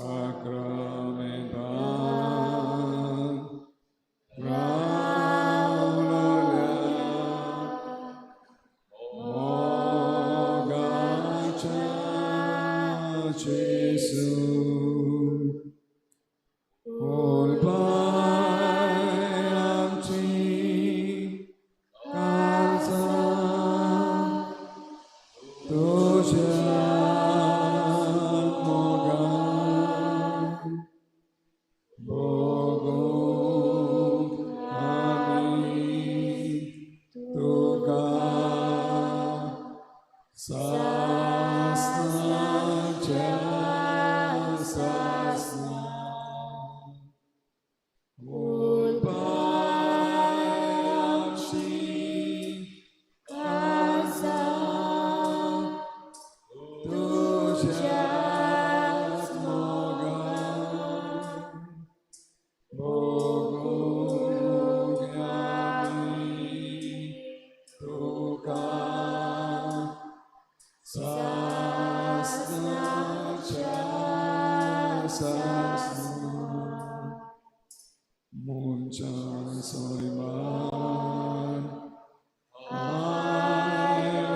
साक्रामेंतान रावलोल्या मोगाच्या जेजू उलपाय आमची काळजां तुज्या मोगान भोगूंक आमी तुका सासणाच्या सासणा उलपाय आमची काळजां तुज्याच मोगान भोगूंक आमी तुका सासणाच्या सासणा मनशां सैमान आयलोल्या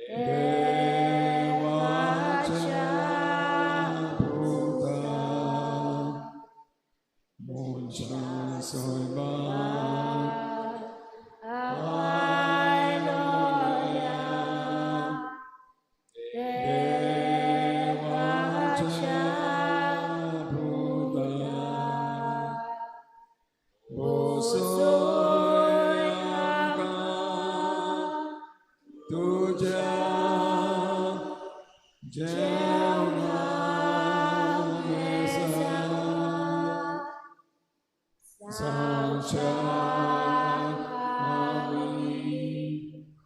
देवाच्या पुता मनशां सैमान आयलोल्या देवाच्या पुता बसय आमकां तुज्या जेवणा मेजार जावच्याक आमी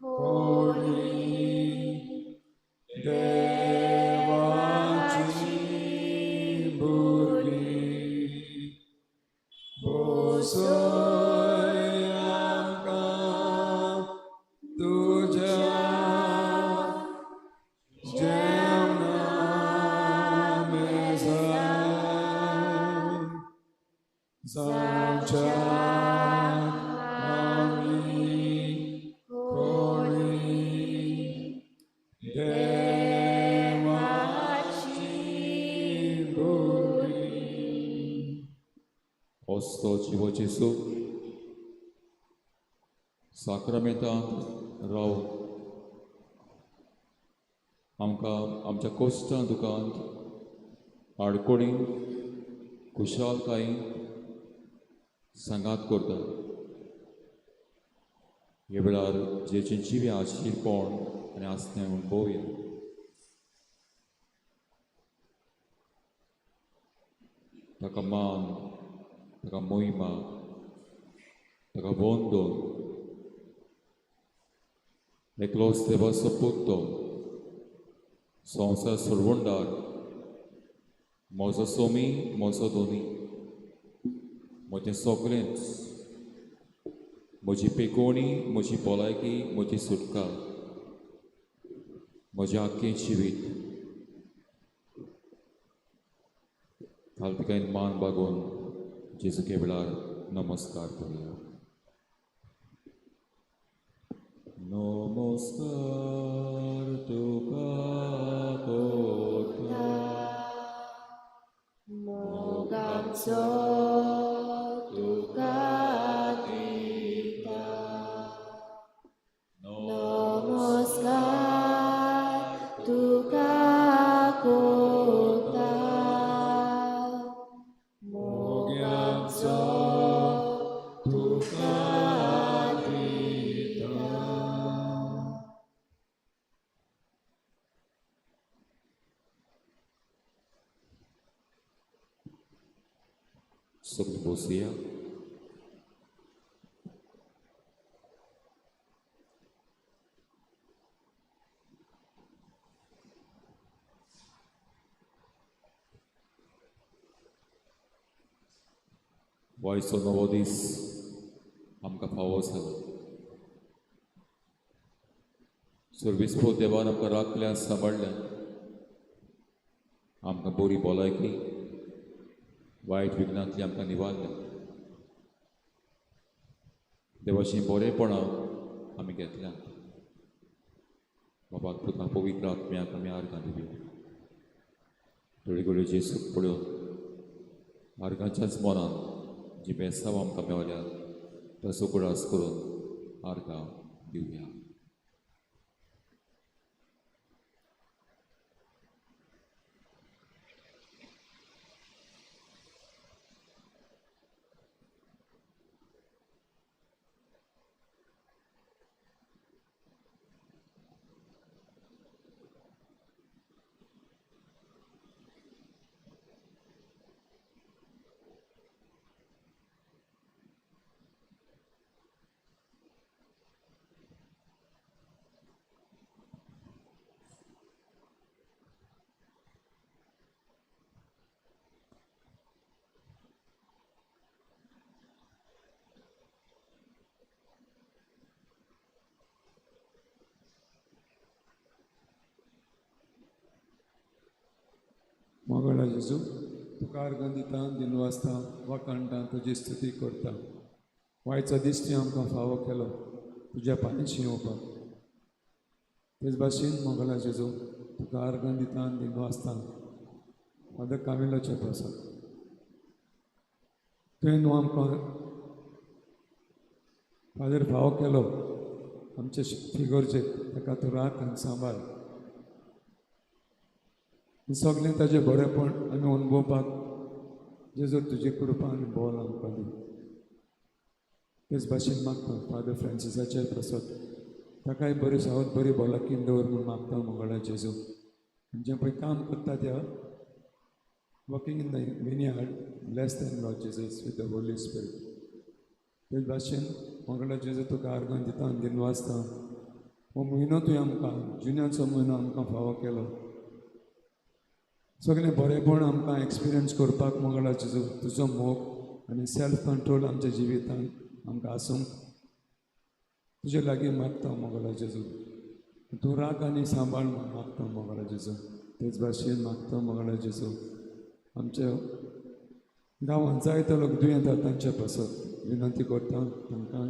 कोणी देवाची भुरगीं बसय आमकां तुज्या जेवणा मेजार जावच्याक आमी कोणी देवाची भुरगीं. होस्तो जिवो जेजू साक्रामेंतांत रावन आमकां आमच्या कोश्टां दुकांत आडकोडीन खुशालकायेन सांगात करता. ह्या वेळार जेचें जिवें आशिरपण आनी आसलें म्हूण पळोवया. ताका मान, ताका मोहिमा, ताका वंदन. एकलोच देवाचो पूत तो संवसार सोडवणदार, म्हजो सोमी, म्हजो दोनी, म्हजें सगळेंच, म्हजी पेकोवणी, म्हजी भलायकी, म्हजी सुटका, म्हजें आख्खें जिवीत. तालपिकायन मान बागोवन जेजूके वेळार नमस्कार करुया. नमस्कार तुका करता मोगाचो तुका दिता नमस्कार तुका करता मोगाचो तुका दिता. सगळीं बसया. वयचो नवो दीस आमकां फावो जालो. सर्विसपो देवान आमकां राखल्या, सांबाळ्ळ्या. आमकां बरी भलायकी, वायट विघ्नांतली आमकां निवारल्या। देवाचीं बरेपणां आमी घेतल्यांत। बाबाक, पुताक, पवित्र आत्म्याक आमी आर्गां दिवया। थोडी घडये जेसूक पळोवन आर्गांच्याच मनान जी बेसांव आमकां मेवल्यात ताचो उगडास करून आर्गां दिवया। मोगाळा जेजू, तुका आर्गां दिता, दिनवासता, वाखाणटा, तुजी स्तुती करता। वायचो दिश्टी आमकां फावो केलो तुज्या पांयशी येवपाक। तेच भाशेन मोगाळा जेजू, तुका आर्गां दिता, दिनवासता फादर कामिलोचे पासत। तुवें न्हू आमकां फादर फावो केलो आमचे फिगोरचेर, ताका तूं राख आनी सांबाळ। सगळें ताजें बरेपण आमी अणभवपाक जेजू तुजी कृपा आनी बोल आमकां दी। तेच भाशेन मागता फादर फ्रांसिसाचेर पासत, ताकाय बरी सावत बरी भलायकी दवर म्हूण मागता मोगाळा जेजू। जें पळय काम करता त्या working in the vineyard, bless them Lord Jesus with the Holy Spirit. तेच भाशेन मोगाळा जेजू, तुका आर्गां दिता आनी दिनवासता। हो म्हयनो तुवें आमकां जुन्याचो म्हयनो आमकां फावो केलो। सगळें बरेपण आमकां एक्सपिरियन्स करपाक मोगाळा जेजू तुजो मोग आनी सेल्फ कंट्रोल आमच्या जिवितांत आमकां आसूंक तुजे लागीं मागता मोगाळा जेजू। तूं राख आनी सांबाळ म्हूण मागता मोगाळा जेजू। तेच भाशेन मागता मोगाळा जेजू, आमच्या गांवांत जायते लोक दुयेंत आसा तांचे पासत विनंती करता, तांकां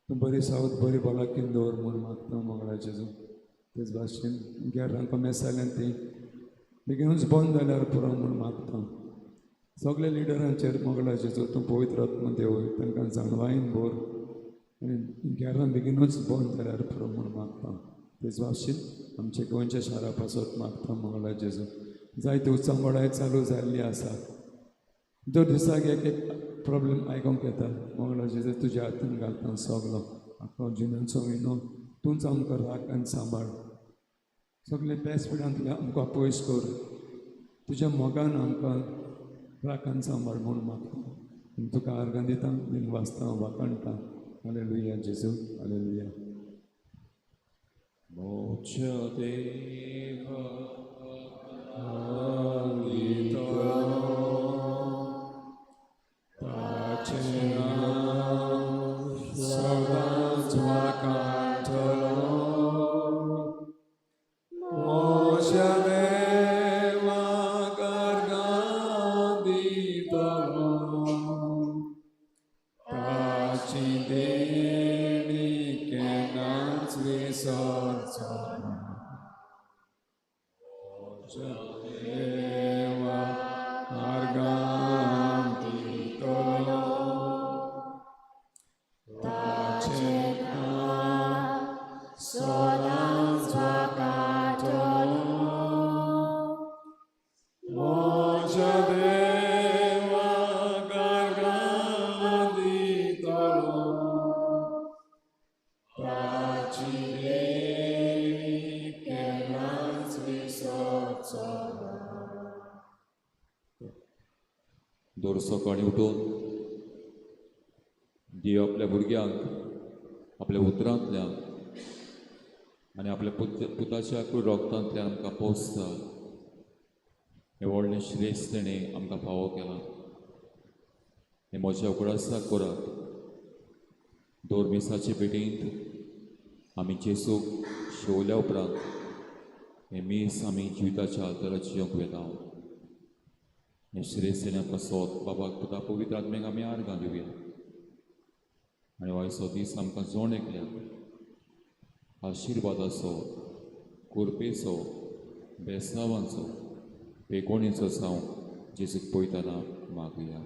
तूं बरी सावत बरी भलायकी दवर म्हूण मागता मोगाळा जेजू। तेच भाशेन गेरांक मेसाल्यान ती बेगीनूच बंद जाल्यार पुरो म्हूण मागता। सगल्या लिडरांचेर मोगाळा जेजू तूं पवित्र आत्मो देव तांकां जाणवायेन भर आनी गेरां बेगीनूच बंद जाल्यार पुरो म्हूण मागता। तेच भाशेन आमच्या गोंयच्या शारा पासत मागता मोगाळा जेजू। जायते उचांबळाय चालू जाल्ली आसा, दर दिसाक एक एक प्रॉब्लम आयकोंक येता। मोगाळा जेजू तुज्या हातीन घालता सगलो आख्खो जुन्याचो म्हयनो तूंच आमकां राख आनी सांबाळ। सगळे बेसपिडांतले आमकां पयस कर, तुज्या मोगान आमकां राखान सांबाळ म्हूण मागता। आनी तुका आर्गां दिता, दिनवासता, वाखाणटा। हालेलुया जेजू, हालेलुया। मोच्या देवा ताचें नांव सदांच वाखाणटलो। मोच्या देवाक आर्गां दितलो, ताची देणी केन्नाच विसरचो ना। मोच्या देवाक आर्गां दितलो, ताचें नांव सदांच वाखाणटलो। मोच्या देवाक आर्गां दितलो, ताची देणी केन्नाच विसरचो ना। दर सकाळीं उठून देव आपल्या भुरग्यांक आपल्या उतरांतल्यान आनी आपल्या पुताच्या रोगतांतल्यान आमकां पोसता। हें व्हडलें श्रेश्ठ तेणें आमकां फावो केलां। हें म्हज्या उगडासाक करात। दर मिसाचे भेटींत आमी जेसूक शेवल्या उपरांत हें मीस आमी जिविताच्या आदाराची येवंक वेता। हे श्रेष्ठ पासत बाबाक पुता पवित्र आत्म्याक आमी आर्गां दिवया आनी आयचो दीस आमकां जण एकल्याक आशिर्वादाचो, कृपेचो, बेसावांचो, बेगोणीचो जावं जेजूक पळयतना मागुया.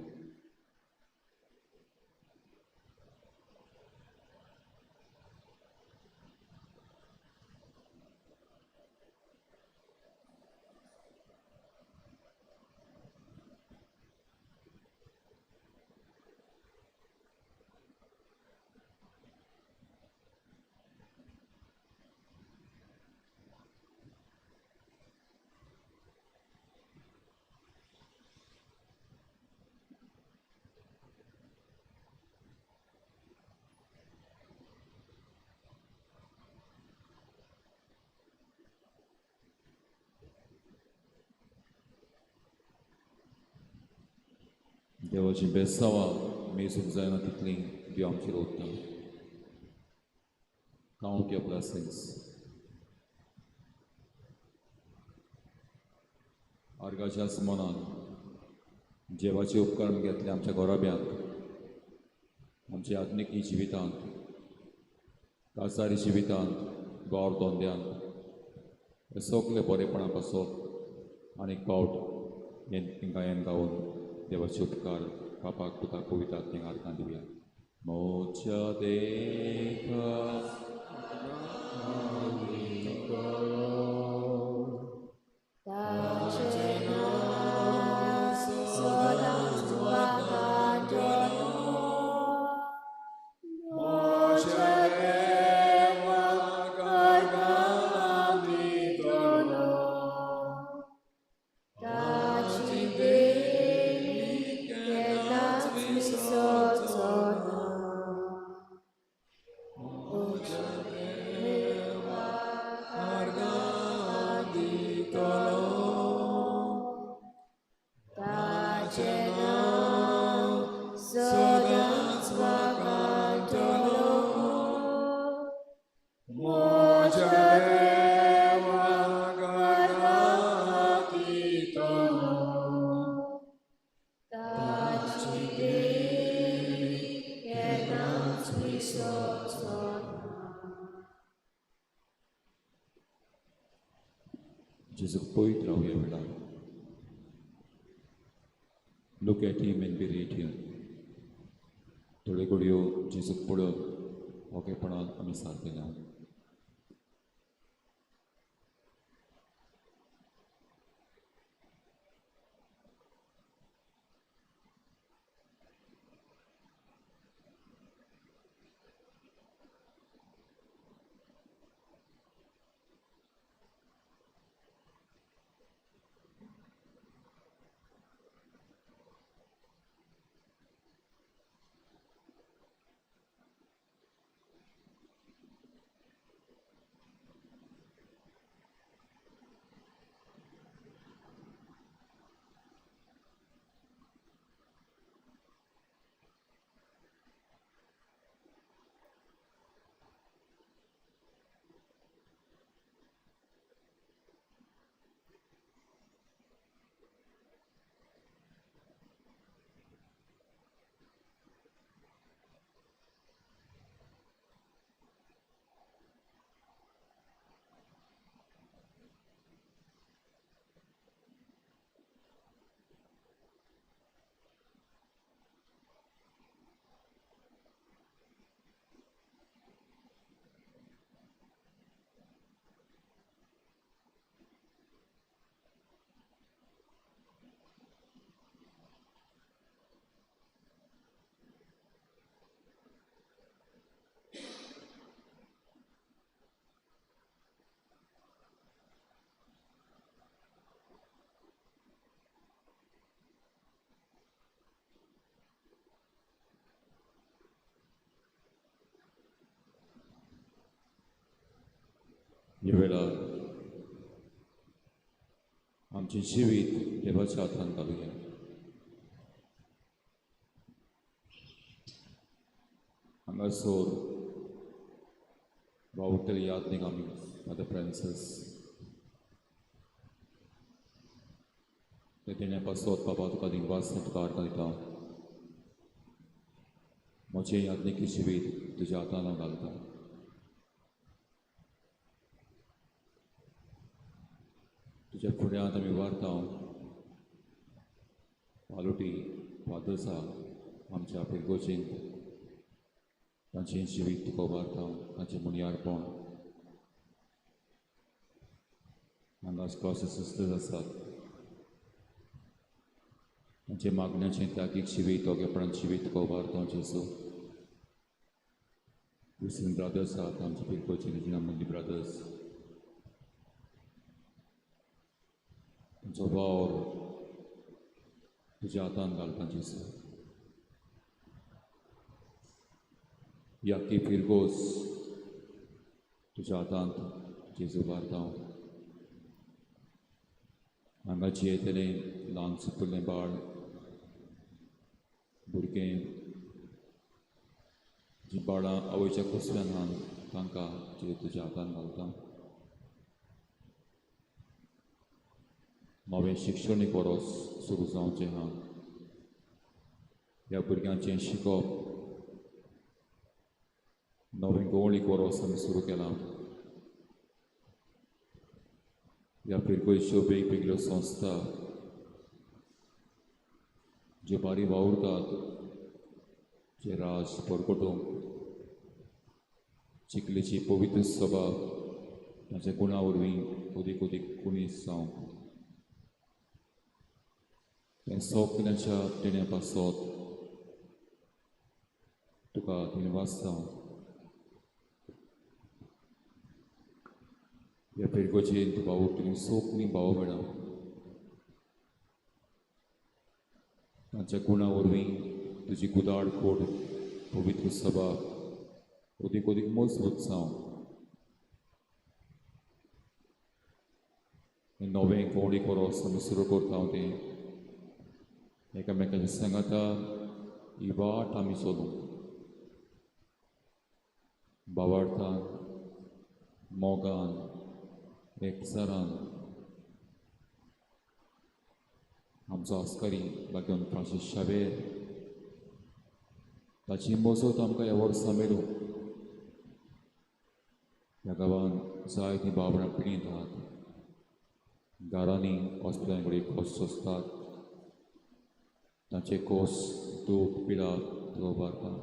देवाची बेसांवां मेजूंक जायना तितलीं देव आमचेर ओतता. Count your blessings. आर्गाच्याच मनान देवाचे उपकार घेतले आमच्या घराब्यांत, आमच्या आत्मिकी जिवितांत, कासारी जिवितांत, गौर धंद्यांत, हे सगळे बरेपणा पासत आनीक पावट हें गायन गावन देवाचे उपकार बापाक पुताक पवित्र आत्म्याक आर्गां दिवया. मोच्या देवा ताचें नांव सदांच वाखाणटलो. म्हज्या देवाक आर्गां दितलो. ताची देणी केन्नाच विसरचो ना. म्हज्या देवाक आर्गां दितलो. ताचें नांव सदांच वाखाणटलो. म्हज्या देवाक आर्गां दितलो. ताची देणी केन्नाच विसरचो ना. जेजूक पळयत रावया वेळार. Look at him and be radiant. थोड्यो घडयो जेजूक पळोवन ओकेपणान आमी सारकेले. ह्या वेळार आमचें जिवीत देवाच्या हातान घालुया. हांगासर वावुरतले यादनीक आमी फादर फ्रांसीस त्या देण्या पासत बाबा तुका दिनवास तुका आर्गां दिता. म्हजें याज्ञिकी जिवीत तुज्या हातान हांव घालता. तुज्या फुड्यांत आमी उबारता पालोटी फादर्सा आमच्या पिरगोजींत तांचें जिवीत तुका उबारता, तांचें मुनियारपण. हांगा क्लॉसेस सिस्टर्स आसात, तांचे मागण्याचें त्यागीक जिवीत, दोगेपणान जिवीत तुका उबारता जेजू. क्रिस्टियन ब्रदर्स आसात आमचे पिरगोजी, रेजिना मुंदी ब्रदर्स, तांचो वावर तुज्या हातान घालता जेजू. याकी फिरगोस तुज्या हातांत जेजू उबारता. हांगा जियेतलें ल्हान सुपुल्लें बाळ भुरगें, जीं बाळां आवयच्या कुसव्यान आहात तांकां जेजू तुज्या हातान घालता. नवें शिक्षणीक वर्स सुरू जावचें आहा, ह्या भुरग्यांचें शिकप नवें गोवळीक वर्स आमी सुरू केलां. ह्या पिरगोयच्यो वेगवेगळ्यो संस्था ज्यो बारी वावुरतात, जे राज परगटूंक, चिखलेची पवित्र सभा तांच्या गुणा वरवीं अदीक अदीक कुणीस जावंक, तें सगल्यांच्या देण्या पासत तुका दिनवास जावं. ह्या पिरगोजेंत वावुरतलीं सगळीं भाव भयणां तांच्या गुणा वरवीं तुजी गुदाड कोड पवित्र सभा अदीक अदीक मजबूत जावं. नवें गोवळीक वर्स आमी सुरू करता तें एकामेकाच्या सांगाता ही वाट आमी चलूं, भावार्थान, मोगान, एकचारान. आमचो आस्कारी लागून फ्रांसीस शावेर ताची मजत आमकां ह्या वर्सा मेळूं. ह्या गांवांत जायतीं बाबडां पिडीत आहात, घरांनी हॉस्पिटलां कडेन खोस सोंसतात, तांचे खोस दूख पिडा तुका उबारता.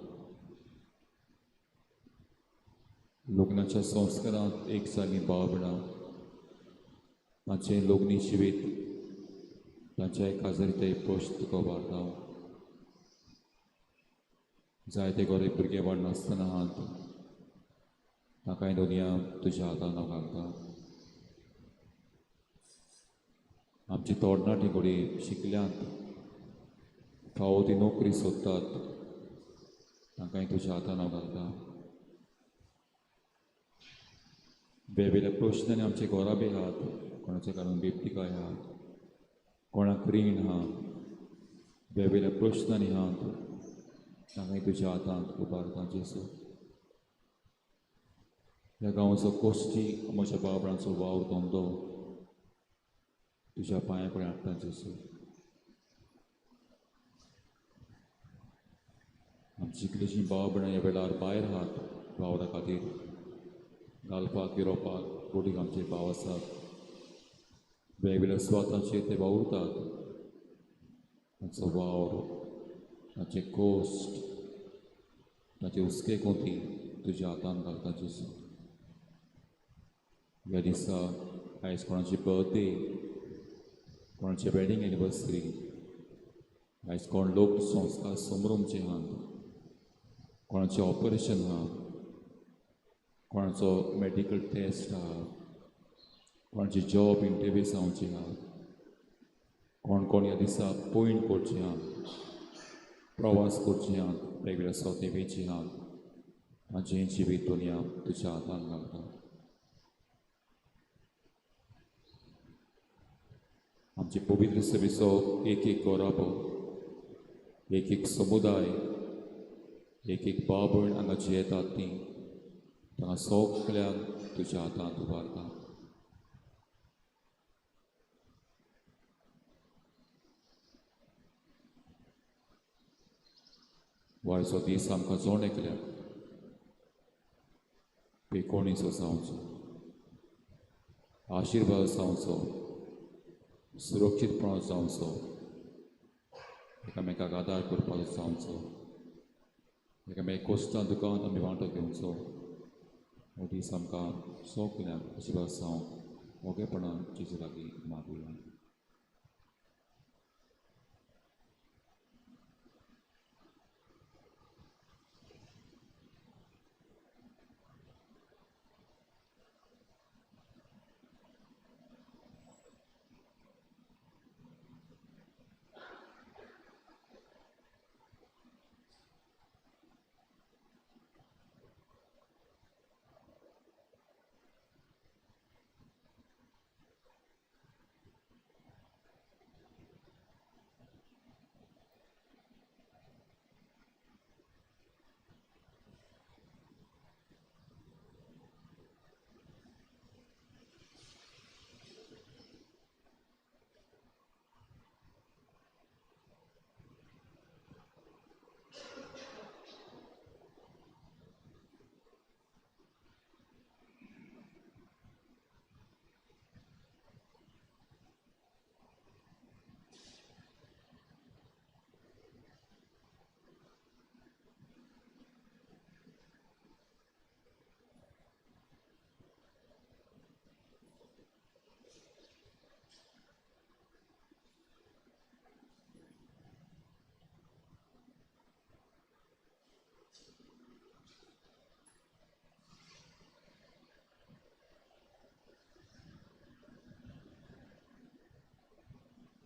लग्नाच्या संस्कारांत एक जाल्लीं भाव भयणां तांचें लग्नी जिवीत, तांच्या काजारी ते प्रश्न तुका उबारता. जायते गोरे भुरगे वाडनासतना आहात, तांकांय दुनिया तुज्या हातान हांव घालता. आमची तरणाटीं घडये शिकल्यांत, फावो ती नोकरी सोदतात, तांकांय तुज्या हातान हांव घालता. वेगवेगळ्या प्रश्नांनी आमचे घराबे आहात, कोणाच्या कारण बेबटिकाय आहा, कोणाक रीण आहा, वेगवेगळ्या प्रश्नांनी आहात, तांकांय तुज्या हातांत उबारता जेजू. ह्या गांवाचो कोश्टी म्हज्या बाबडांचो वावर धंदो तुज्या पांया कडेन हाडटा जेजू. आमची कितलींशीं भाव भयणां ह्या वेळार भायर आहात वावरा खातीर, गाल्फाक, युरोपाक, बोटीक आमचे भाव आसात, वेगवेगळ्या सुवातांचेर ते वावुरतात. तांचो वावर, तांचे कोश्ट, तांचे हुस्के कोती तुज्या हातान घालता जेजू. ह्या दिसा आयज कोणाची बर्थडे, कोणाची वेडिंग एनिवर्सरी, आयज कोण लोक संस्कार समरूमचे आहात, कोणाचें ऑपरेशन आहा, कोणाचो मेडिकल टेस्ट आहा, कोणाची जॉब इंटरव्यू जावची आहा, कोण कोण ह्या दिसा पयण करची आहा, प्रवास करची आहात, वेगवेगळ्या सुवातेर वयची आहात, तांचें जिवीत दुनिया तुज्या हातान घालता. आमचे पवित्र सभेचो एक एक घराबो, एक एक समुदाय, एक एक भाव भयण हांगा जियेतात तीं तांकां सगल्यांक तुज्या हातांत उबारता. वायचो दीस आमकां जोण एकल्याक पेकोणीचो जावचो, आशिर्वाद जावचो, सुरक्षीतपणान जावचो, एकामेकाक आदार करपाचो जावचो, एकामेक कोश्टां दुकानांत आमी वांटो घेवचो. हो दीस आमकां सगळ्यांक आशिर्वाद जावंक मोगेपणान जेजू लागीं मागुया.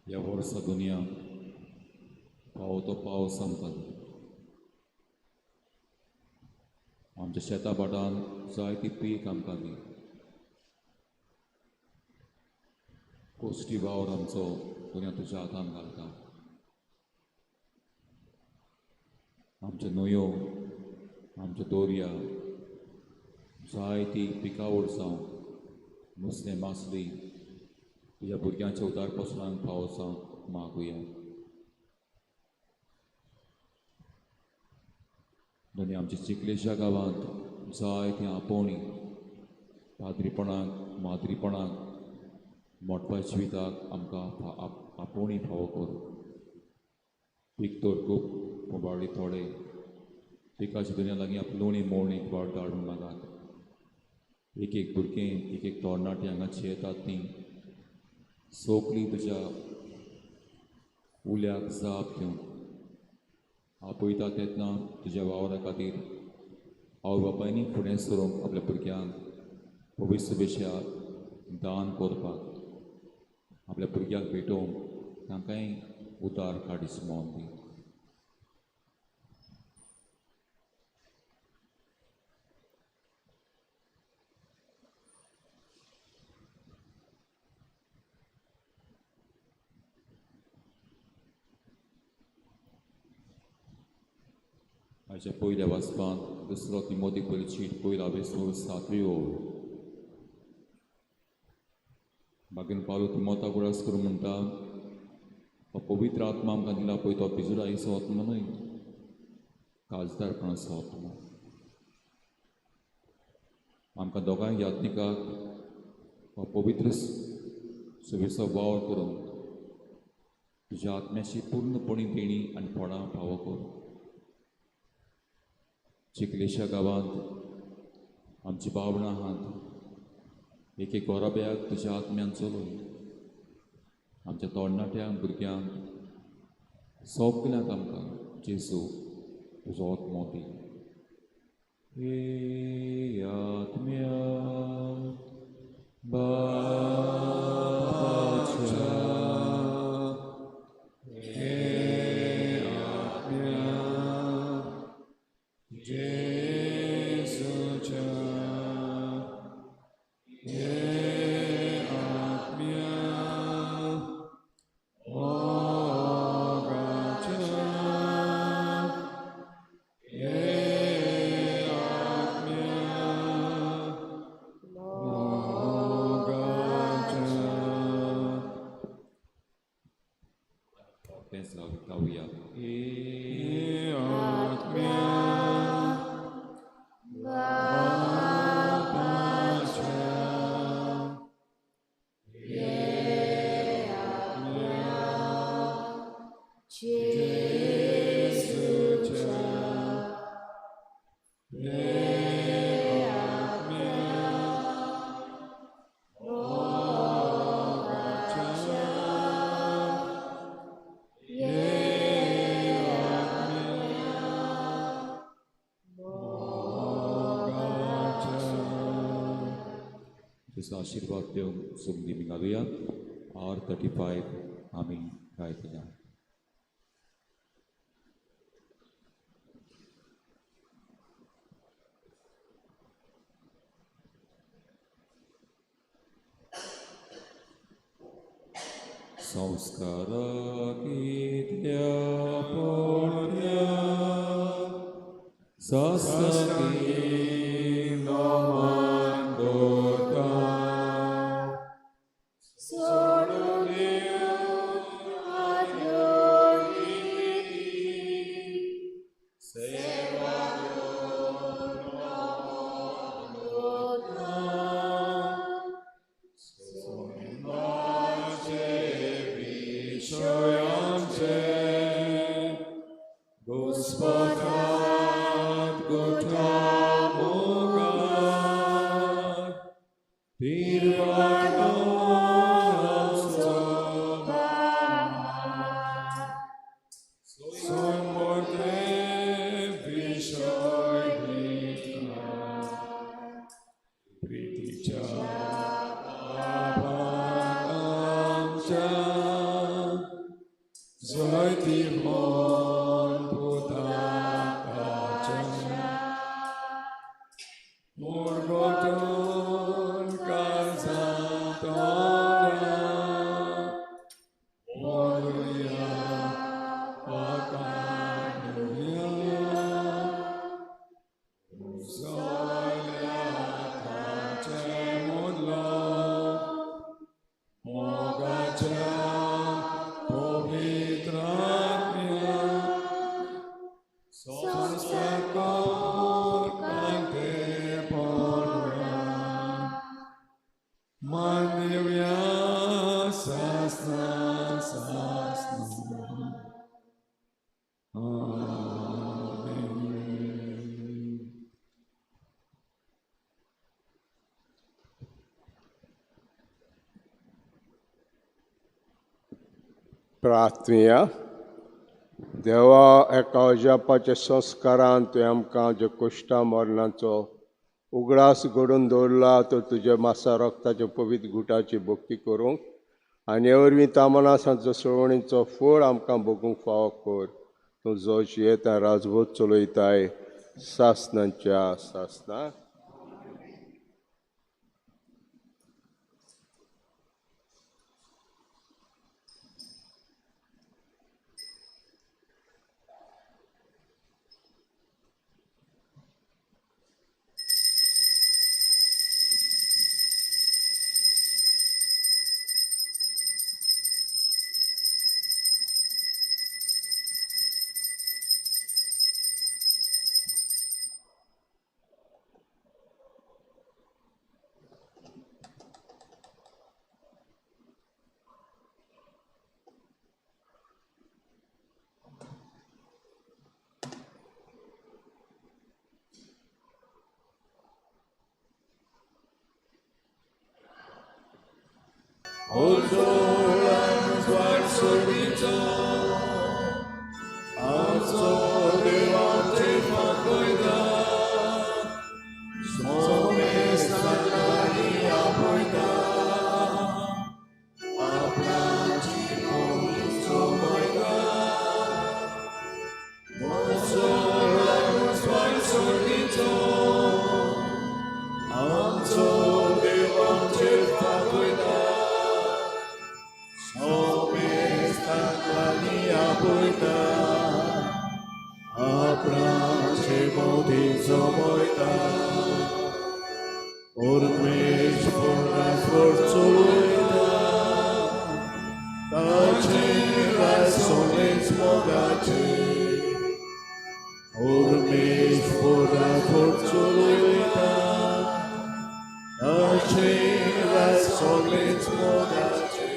ह्या वर्सा दुनिया पावो तो पावस आमकां दी. आमच्या शेता भाटान जायती पीक आमकां दी. कोश्टी वावर आमचो दुनिया तुज्या हातान घालता. आमच्यो न्हंयो, आमच्यो दर्या जायती पिकावळ जावं, नुस्तें मासली तुज्या भुरग्यांच्या उदार पसरान पावो जावंक मागुया. आनी आमच्या चिखलेच्या गांवांत जायतीं आपोवणी पाद्रीपणाक, माद्रीपणाक, मोटपा जिविताक आमकां आपोवणी फावो करूं. पीक तर खूब पूण वाडली थोडे, पिकाच्या दुनिया लागीं आप लोणी मोळणी वाड धाडून मागात. एक एक भुरगें, एक एक तरणाटीं हांगा येतात तीं सोंपली तुज्या उल्याक जाप दिवन आपयता तेन्ना तुज्या वावरा खातीर आवय बापायनी फुडें सरूंक आपल्या भुरग्यांक पवित्र विशयाक दान करपाक, आपल्या भुरग्यांक भेटोवंक तांकांय उतार काडीस मोन दी. आयच्या पयल्या वाचपांत दुसरो तिमोती पयली चीट पयला वेसूर सातवी ओळ. मागीर पावलो तिमोता गुळास करून म्हणटा, पवित्र आत्मा आमकां दिला पळय तो बिजुरायचो आत्मा न्हय, काजदारपणाचो आत्मा. आमकां दोगांय यात्निकाक पवित्र सेवेचो वावर करून तुज्या आत्म्याची पूर्णपणी देणी आनी फळां फावो करूं. चिखलेशा गांवांत आमची बावणां आहात, एक एक गोराब्याक तुज्या आत्म्यान चलोय. आमच्या तरणाट्यांक, भुरग्यांक, सगल्यांक आमकां जेजू तुजो आत्मो दी. हे आत्म्या बापाच्या, हे आत्म्या जेजूच्या, हे आत्म्या मोगाच्या, हे आत्म्या मोगाच्या. तेंच गावया. आशीर्वाद देव सुमदी घालूया. R35 आमी गायतल्या. संस्कार कित्या पोड्या ससकी नमन करता प्रार्थनिया. देवा एका अजापाच्या संस्कारान तुवें आमकां ज्यो कोश्टा मरणाचो उगडास घडोवन दवरला तो तुज्या मासा रक्ताच्या पवित्र गुटाची भक्ती करूंक आनी हे वरवीं तामनासांचो सवणीचो फळ आमकां भोगूंक फावो कर. तूं जो जियेता राजभोज चलयताय सासनाच्या सासना. परमेश्वर चलयता ताचे मोगाचे परमेश्वरा चलयता आशिर्वाद सगळेच मोगाचे.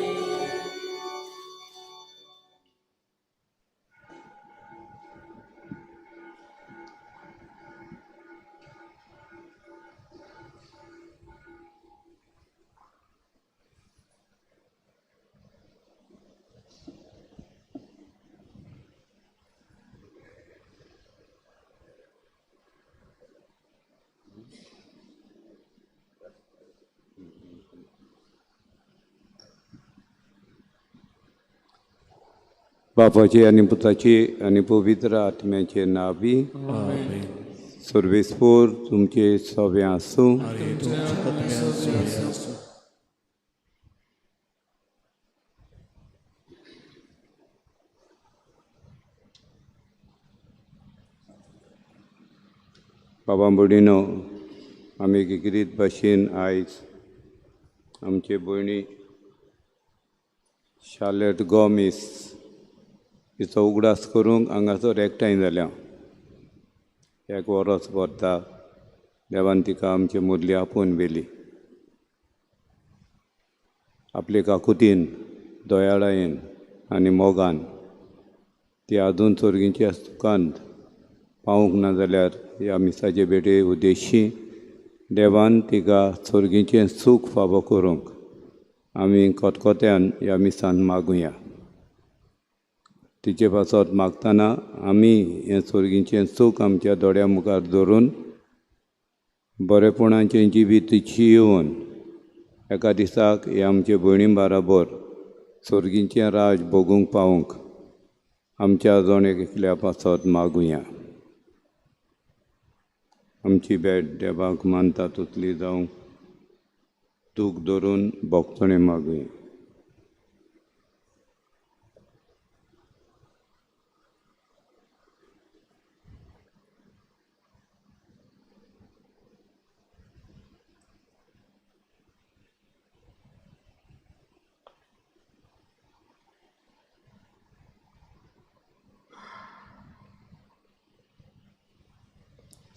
बापाचे आनी पुताचे आनी पवित्र आत्म्याचे नावी सर्वेस्पोर तुमचे सवे आसूं. बाबा भयणीनो, आमी गिरीत भाशेन आयज आमचे भयणी शार्लेट गोमीस हिचो उगडास करूंक हांगासर एकठांय जाल्या. एक वरोस भरता देवान तिका आमचे मुरली आपोवन व्हेली. आपले काकुतीन, दयाळायेन आनी मोगान ती आजून सोर्गींच्या सुखांत पावूंक ना जाल्यार ह्या मिसाचे भेटे उद्देशी देवान तिका सोर्गीचें सूख फावो करूंक आमी खतखत्यान ह्या मिसान मागुया. तिचे पासत मागतना आमी हें सोर्गीचें सूख आमच्या दोळ्या मुखार धरून बरेपणाचें जिवीत जियोवन एका दिसाक हे आमचे भयणी बराबर सोर्गीचें राज भोगूंक पावूंक आमच्या जण एकल्या पासत मागुया. आमची भेट देवाक मानता तसली जावंक दूख धरून भोगतणें मागुया.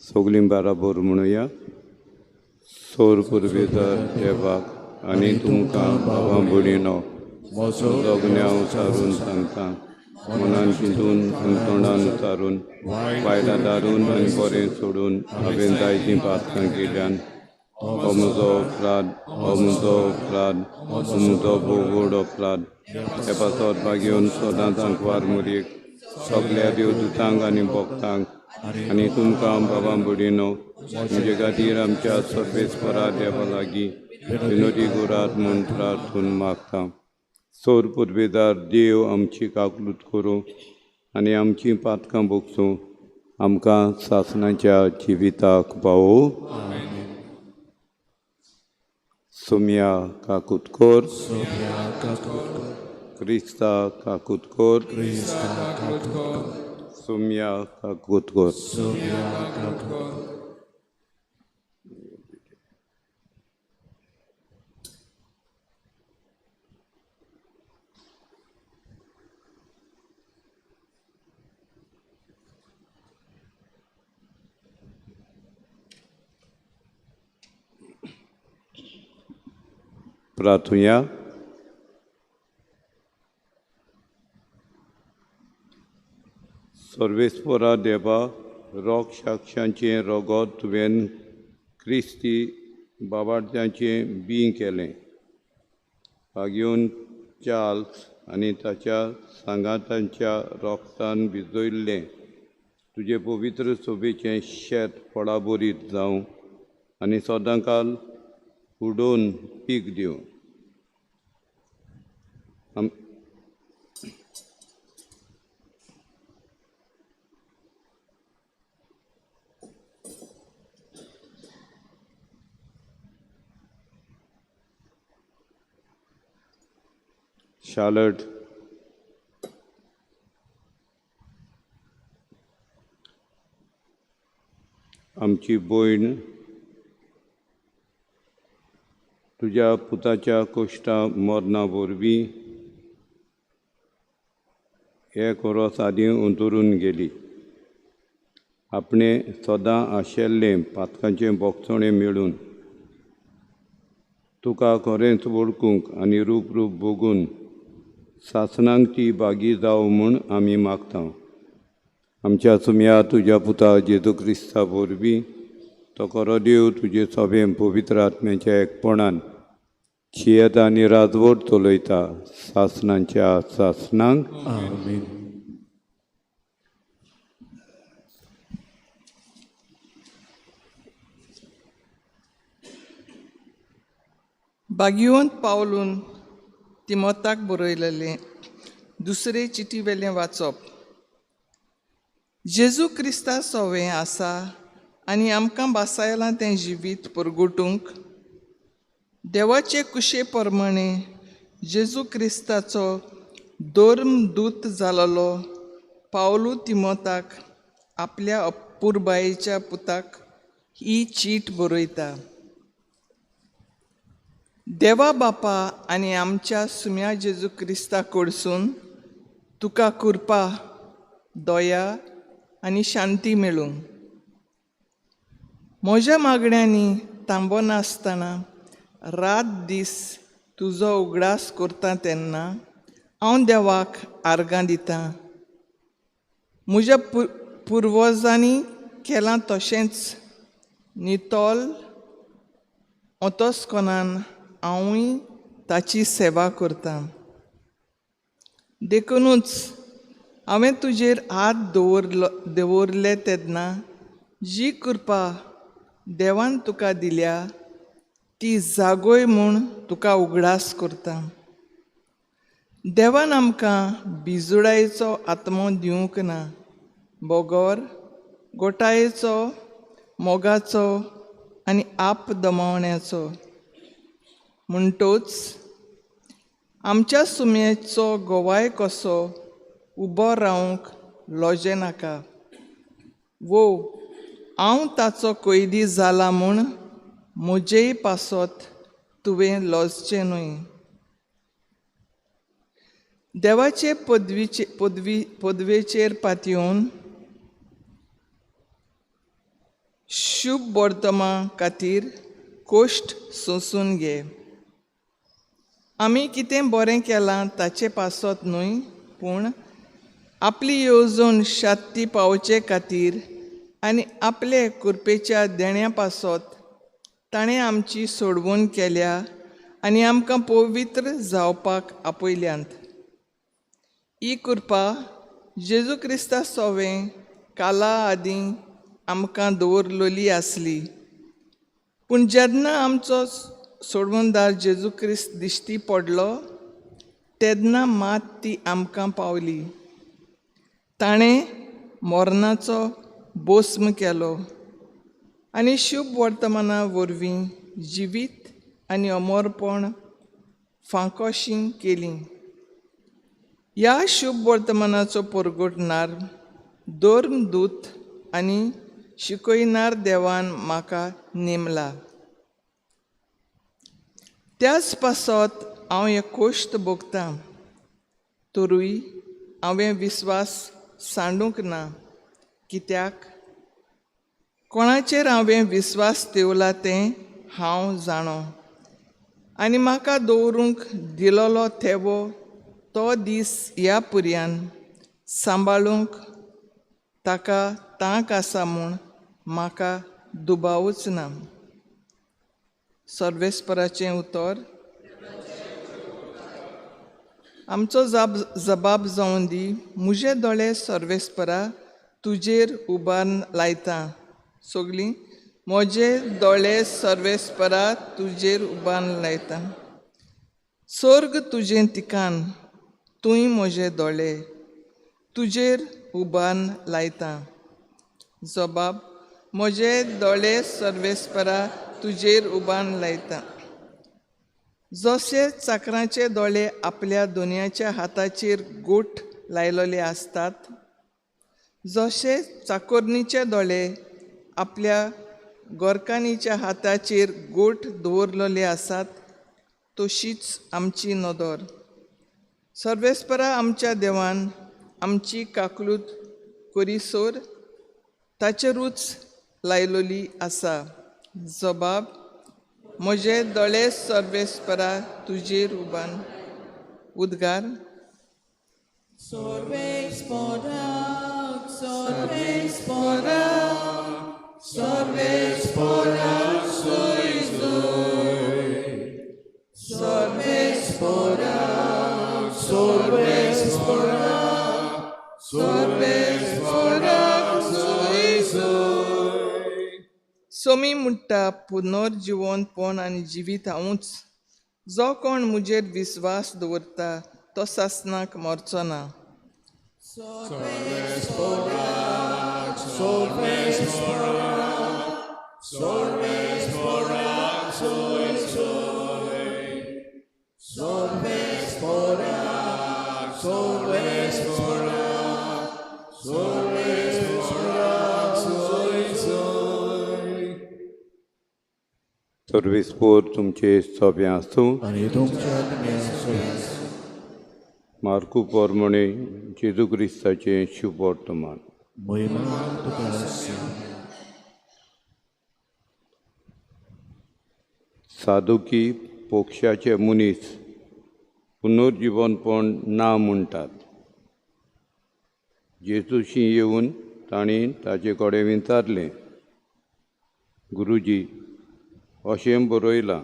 सगळीं बराबर म्हणुया. सोर पुर्वेदार देवाक आनी तुमकां बाबा भयणीनो म्हजो गुन्यांव सारून सांगता, मनान चिंतून आनी तोंडान उचारून वायटां दारून आनी बरें सोडून हांवें जायतीं पातकां केल्यान. हो म्हजो अपराध, हो म्हजो अपराध, हो म्हजो भोव व्हड अपराध. हे पासत भागेवन सदांच आंकवार मुरयेक सगल्या देवदूतांक आनी भक्तांक आनी तुमकां बाबा भयणीनो म्हजे खातीर आमच्या सर्वेस्परा देवा लागीं विनोदी गोरात म्हूण प्रार्थून मागता. सोर पुर्वेदार देव आमची काकलूत करूं आनी आमचीं पातकां भोगसूं आमकां सासणाच्या जिविताक पावो. सोम्या काकूत कर, क्रिस्ता काकूत कर, सोम्या काकूत कर. प्रार्थुया. सर्वेस्परा देवा, रोग साक्षांचें रगत तुवें क्रिस्ती बाबार्जांचें बीं केलें. भागेवन चार्ल्स आनी ताच्या सांगातांच्या रोगतान भिजयल्लें तुजें पवित्र सोबेचें शेत फळाबरीत जावं आनी सदांकाल उडोवन पीक दिवं. शार्लट आमची भयण तुज्या पुताच्या कोश्टा मरणा वरवीं एक वरोस आदीं अंतरून गेली. आपणें सदां आशिल्लें पातकांचें बोगसणें मेळून तुका खरेंच वळखूंक आनी रूप रूप भोगून सासणांक ती बागी जावं म्हूण आमी मागता. आमच्या सुमया तुज्या पुता जेजू क्रिस्ता वरवीं तो खरो देव तुजे सभें पवित्र आत्म्याच्या एकपणान जियेता आनी राजवट चलयता सासणांच्या सासणांक. आमेन. बागिवंत पावलून तिमोताक बरयलेलें दुसरे चिटी वेलें वाचप. जेजू क्रिस्ता सोवें आसा आनी आमकां बासायलां तें जिवीत परगटूंक देवाचे कुशे प्रमाणे जेजू क्रिस्ताचो धर्मदूत जालोलो पावलू तिमोताक आपल्या अपुरबायेच्या पुताक ही चीट बरयता. देवा बापा आनी आमच्या सुम्या जेजू क्रिस्ता कडसून तुका कृपा, दया आनी शांती मेळूं. म्हज्या मागण्यांनी तांबो नासतना रात दीस तुजो उगडास करता तेन्ना हांव देवाक आर्गां दितां. म्हज्या पुर्वजांनी केलां तशेंच नितोल अंतस्कोनान हांवूय ताची सेवा करतां. देखुनूच हांवें तुजेर हात दवरले तेन्ना जी कृपा देवान तुका दिल्या ती जागोय म्हूण तुका उगडास करता. देवान आमकां बिजुडायेचो आत्मो दिवंक ना, बगर गोटायेचो, मोगाचो आनी आप दमावण्याचो. म्हणटोच आमच्या सुमयेचो गोवाय कसो उबो रावंक लजें नाका. वो हांव ताचो कैदी जाला म्हूण म्हजेय पासत तुवें लजचें न्हय. देवाचे पदवेचेर पातयेवन शुभ वर्तमा खातीर कोश्ट सोंसून घे. आमी कितें बरें केलां ताचे पासत न्हय, पूण आपली येवजण शांती पावचे खातीर आनी आपले कृपेच्या देण्या पासत ताणें आमची सोडवण केल्या आनी आमकां पवित्र जावपाक आपयल्यांत. ही कृपा जेजू क्रिस्ता सोवें काला आदीं आमकां दवरलेली आसली, पूण जेन्ना आमचो सोडवणदार जेजू क्रिस्त दिश्टी पडलो तेन्ना मात ती आमकां पावली. ताणें मरणाचो बोस्म केलो आनी शुभ वर्तमाना वरवीं जिवीत आनी अमरपण फांकोशी केली. ह्या शुभ वर्तमानाचो परगटणार धर्मदूत आनी शिकयणार देवान म्हाका नेमला. त्याच पासत हांव हें कोश्त भोगतां, तरूय हांवें विस्वास सांडूंक ना. कित्याक कोणाचेर हांवें विस्वास ठेवला तें हांव जाणो आनी म्हाका दवरूंक दिलोलो थेवो तो दीस ह्या पुर्यान सांबाळूंक ताका तांक आसा म्हूण म्हाका दुबावूच ना. सर्वेस्पराचें उतर. आमचो जबाब जावन दी. म्हजे दोळे सर्वेस्परा तुजेर उबारून लायता. सगळीं म्हजे दोळे सर्वेस्परा तुजेर उबारून लायता. सर्ग तुजें तिकान, तूंय म्हजे दोळे तुजेर उबारून लायता. जबाब म्हजे दोळे सर्वेस्परा तुजेर उबारून लायता. जशे चाकरांचे दोळे आपल्या दोनयाच्या हाताचेर गोठ लायलेले आसतात, जशे चाकोरणीचे दोळे आपल्या गोरकानीच्या हाताचेर गोठ दवरलेले आसात, तशीच आमची नदर. सर्वेस्परा आमच्या देवान आमची काकलूत कोरीसोर ताचेरूच लायलोली आसा. जबाब म्हजे दोळे सर्वेस्परा तुजेर उबान. उद्गार सर्वेस्पराक सर्वेस्पराक सर्वेस्पराक सोय सोय सर्वेस्पराक सर्वेस्पराक सर्वेस्पराक सोय सोय. सोमी म्हणटा पुनर्जिवनपण आनी जिवीत हांवूच. जो कोण म्हजेर विस्वास दवरता तो सासणाक मरचो ना. सर्वेस्पराक सर्वेस्पराक सर्वेस्पराक सोय सोय सर्वेस्पराक सर्वेस्पराक सर्वेस्पराक सोय सोय. सर्वेस्पोर तुमचे सोबें आसूं. आनी तुमच्या आत्म्या सयत. मार्कू पोरमणे जेजू क्रिस्ताचें शुभवर्तमान. महिमा तुका आसूं. सादुकी पोक्षाचे मनीस पुनर्जिवनपण ना म्हणटात. जेजूशी येवन तांणी ताचे कडेन विचारलें, गुरुजी, अशें बरयलां,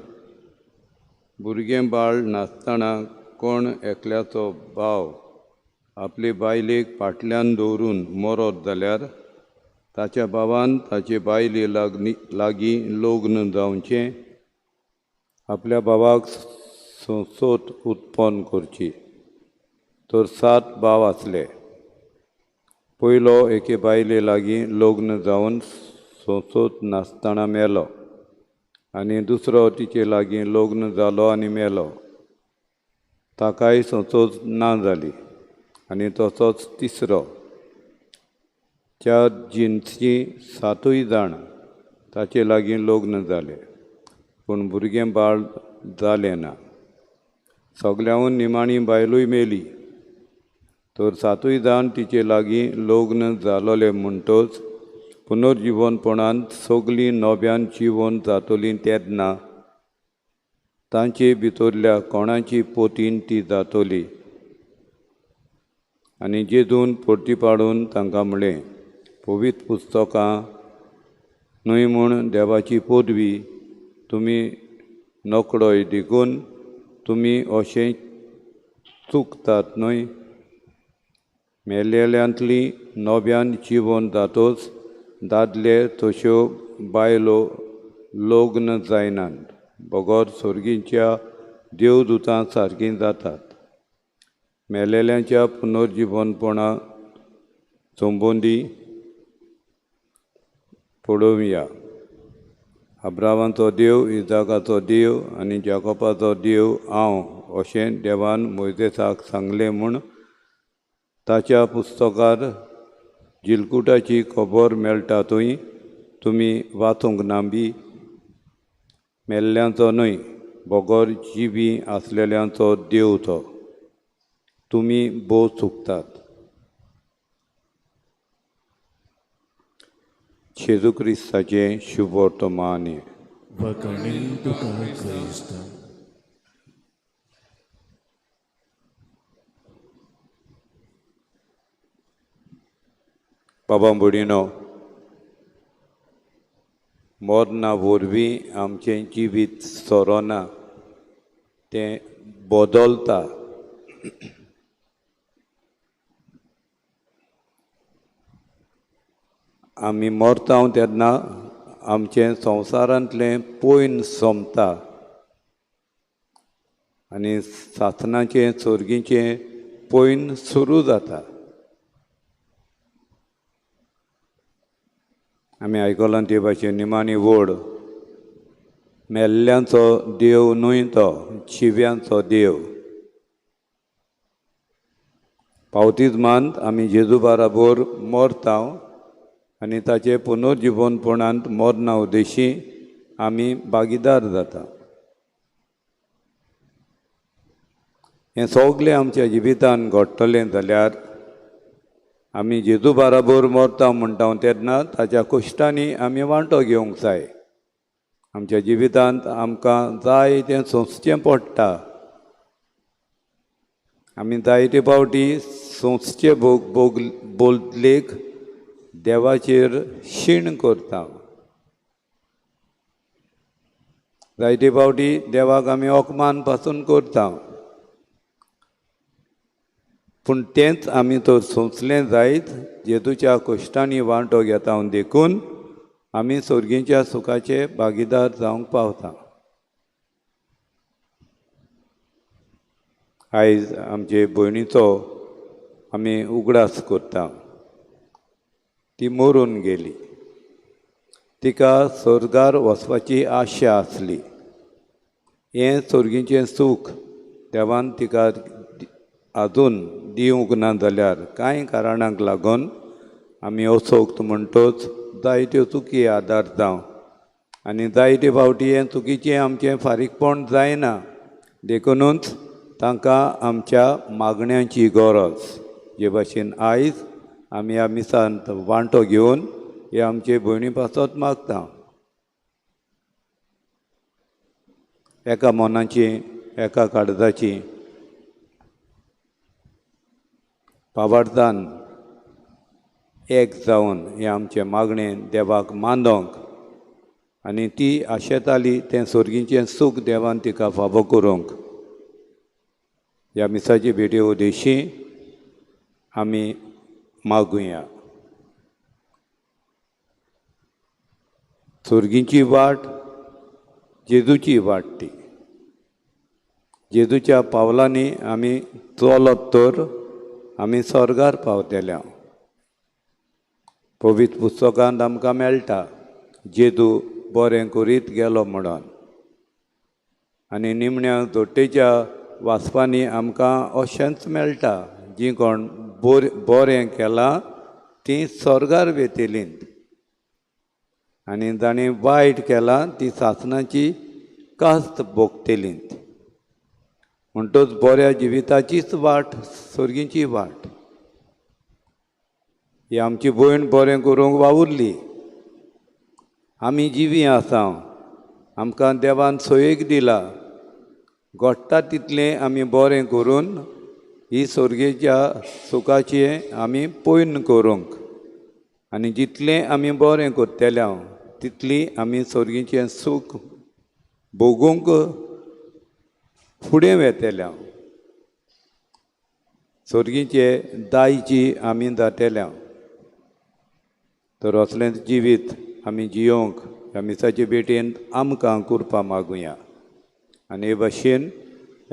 भुरगें बाळ नासतना कोण एकल्याचो भाव आपले बायलेक फाटल्यान दवरून मरत जाल्यार ताच्या भावान ताचे बायले लागीं लग्न जावचें, आपल्या भावाक संसोत उत्पन्न करची. तर 7 भाव आसले. पयलो एके बायले लागीं लग्न जावन संसोत नासतना मेलो आनी दुसरो तिचे लागीं लग्न जालो आनी मेलो. ताकाय संसोत ना जाली. आनी तसोच तिसरो. त्या जिनसी 7 जाण ताचे लागीं लग्न जाले, पूण भुरगें बाळ जालें ना. सगल्यांहून निमाणी बायलूय मेली. तर 7 जाण तिचे लागीं लग्न जालोले म्हणटच पुनर्जिवनपणांत सगलीं नव्यान जिवन जातलीं तेन्ना तांचे भितरल्या कोणाची पोतीन ती जातली. आनी जेजून परती पाडून तांकां म्हणलें, पवित्र पुस्तकां न्हय म्हूण देवाची पदवी तुमी नकडोय देखून तुमी अशें चुकतात न्हय. मेलेल्यांतली नव्यान जिवन जातोच दादले तश्यो बायलो लग्न जायनात, बगर सर्गीच्या देवदूतां सारकीं जातात. मेलेल्यांच्या पुनर्जिवनपणा संबंदी पळोवया. अब्रावांचो देव, इजाकाचो देव आनी जाकोबाचो देव हांव, अशें देवान मोयजेसाक सांगलें म्हूण ताच्या पुस्तकार जिलकुटाची खबर मेळटा थंय तुमी वाचूंक ना बी? मेल्ल्यांचो न्हय, बगर जिवी आसलेल्यांचो देव तो. तुमी भोव चुकतात. जेजू क्रिस्ताचें शुभवर्तमान. वखणी तुका क्रिस्त. बाबा भयणीनो, मरना वरवीं आमचें जिवीत सोरोना, तें बदलता. आमी मरता तेन्ना आमचें संवसारांतलें पयन सोंपता आनी सासणाचें सर्गीचें पयन सुरू जाता. आमी आयकलां ते भाशेन निमाणी व्हड मेल्ल्यांचो देव न्हय तो, जिव्यांचो देव. पावतीजमांत आमी जेजू बाराबर मरता आनी ताचे पुनर्जिवनपणांत मरना उद्देशी आमी भागीदार जाता. हें सगलें आमच्या जिवितान घडटलें जाल्यार आमी जेजू बाराबर मरता म्हणटा तेन्ना ताच्या कश्टांनी आमी वांटो घेवंक जाय. आमच्या जिवितांत आमकां जाय तें सोंसचें पडटा. आमी जायते फावटी सोंसचे भोग बोल्लेक देवाचेर शीण करता. जायते फावटी देवाक आमी अपमान पासून करता. पूण तेंच आमी तर सोंसलें जायत जेजूच्या कश्टांनी वांटो घेता देखून आमी सोर्गीच्या सुखाचे भागीदार जावंक पावता. आयज आमचे भयणीचो आमी उगडास करता. ती मरून गेली. तिका स्वर्गार वचपाची आशा आसली. हें सोर्गीचें सूख देवान तिका आजून दिवंक ना जाल्यार कांय कारणांक लागून आमी असोक्त म्हणटोच जायत्यो चुकी आदारता आनी जायते फावटी हें चुकीचें आमचें फारीकपण जायना. देखुनूच तांकां आमच्या मागण्यांची गरज. जे भाशेन आयज आमी ह्या मिसांत वांटो घेवन हे आमचे भयणी पासत मागता. एका मनाची एका काळजाची पावार्थान एक जावन हें आमचें मागणें देवाक मानोंक आनी ती आशेताली तें सोर्गीचें सूख देवान तिका फावो करूंक. ह्या मिसाची भेटी उद्देशी आमी मागुया. सोर्गीची वाट जेजूची वाट. ती जेजूच्या पावलांनी आमी चलत तर आमी स्वर्गार पावतले. पवित्र पुस्तकांत आमकां मेळटा जेजू बरें करीत गेलो म्हणून. आनी निमण्या दोट्टेच्या वाचपांनी आमकां अशेंच मेळटा जीं कोण बरें केलां तीं स्वर्गार वेतलीं आनी जाणीं वायट केलां ती सासणाची कास्त भोगतलीं. म्हणटच बऱ्या जिविताचीच वाट सोर्गीची वाट. ही आमची भयण बरें करूंक वावुरली. आमी जिवी आसा. आमकां देवान सोयेक दिला. घडटा तितलें आमी बरें करून ही सोर्गेच्या सुखाचें आमी पयन करूंक आनी जितलें आमी बरें करतले तितली आमी सोर्गीचें सूख भोगूंक फुडें वेतले. सोर्गीचे दायजी आमी जातले. तर असलें जिवीत आमी जियोंक ह्या मिसाचे भेटेन आमकां कुरपा मागुया. आनी हे भाशेन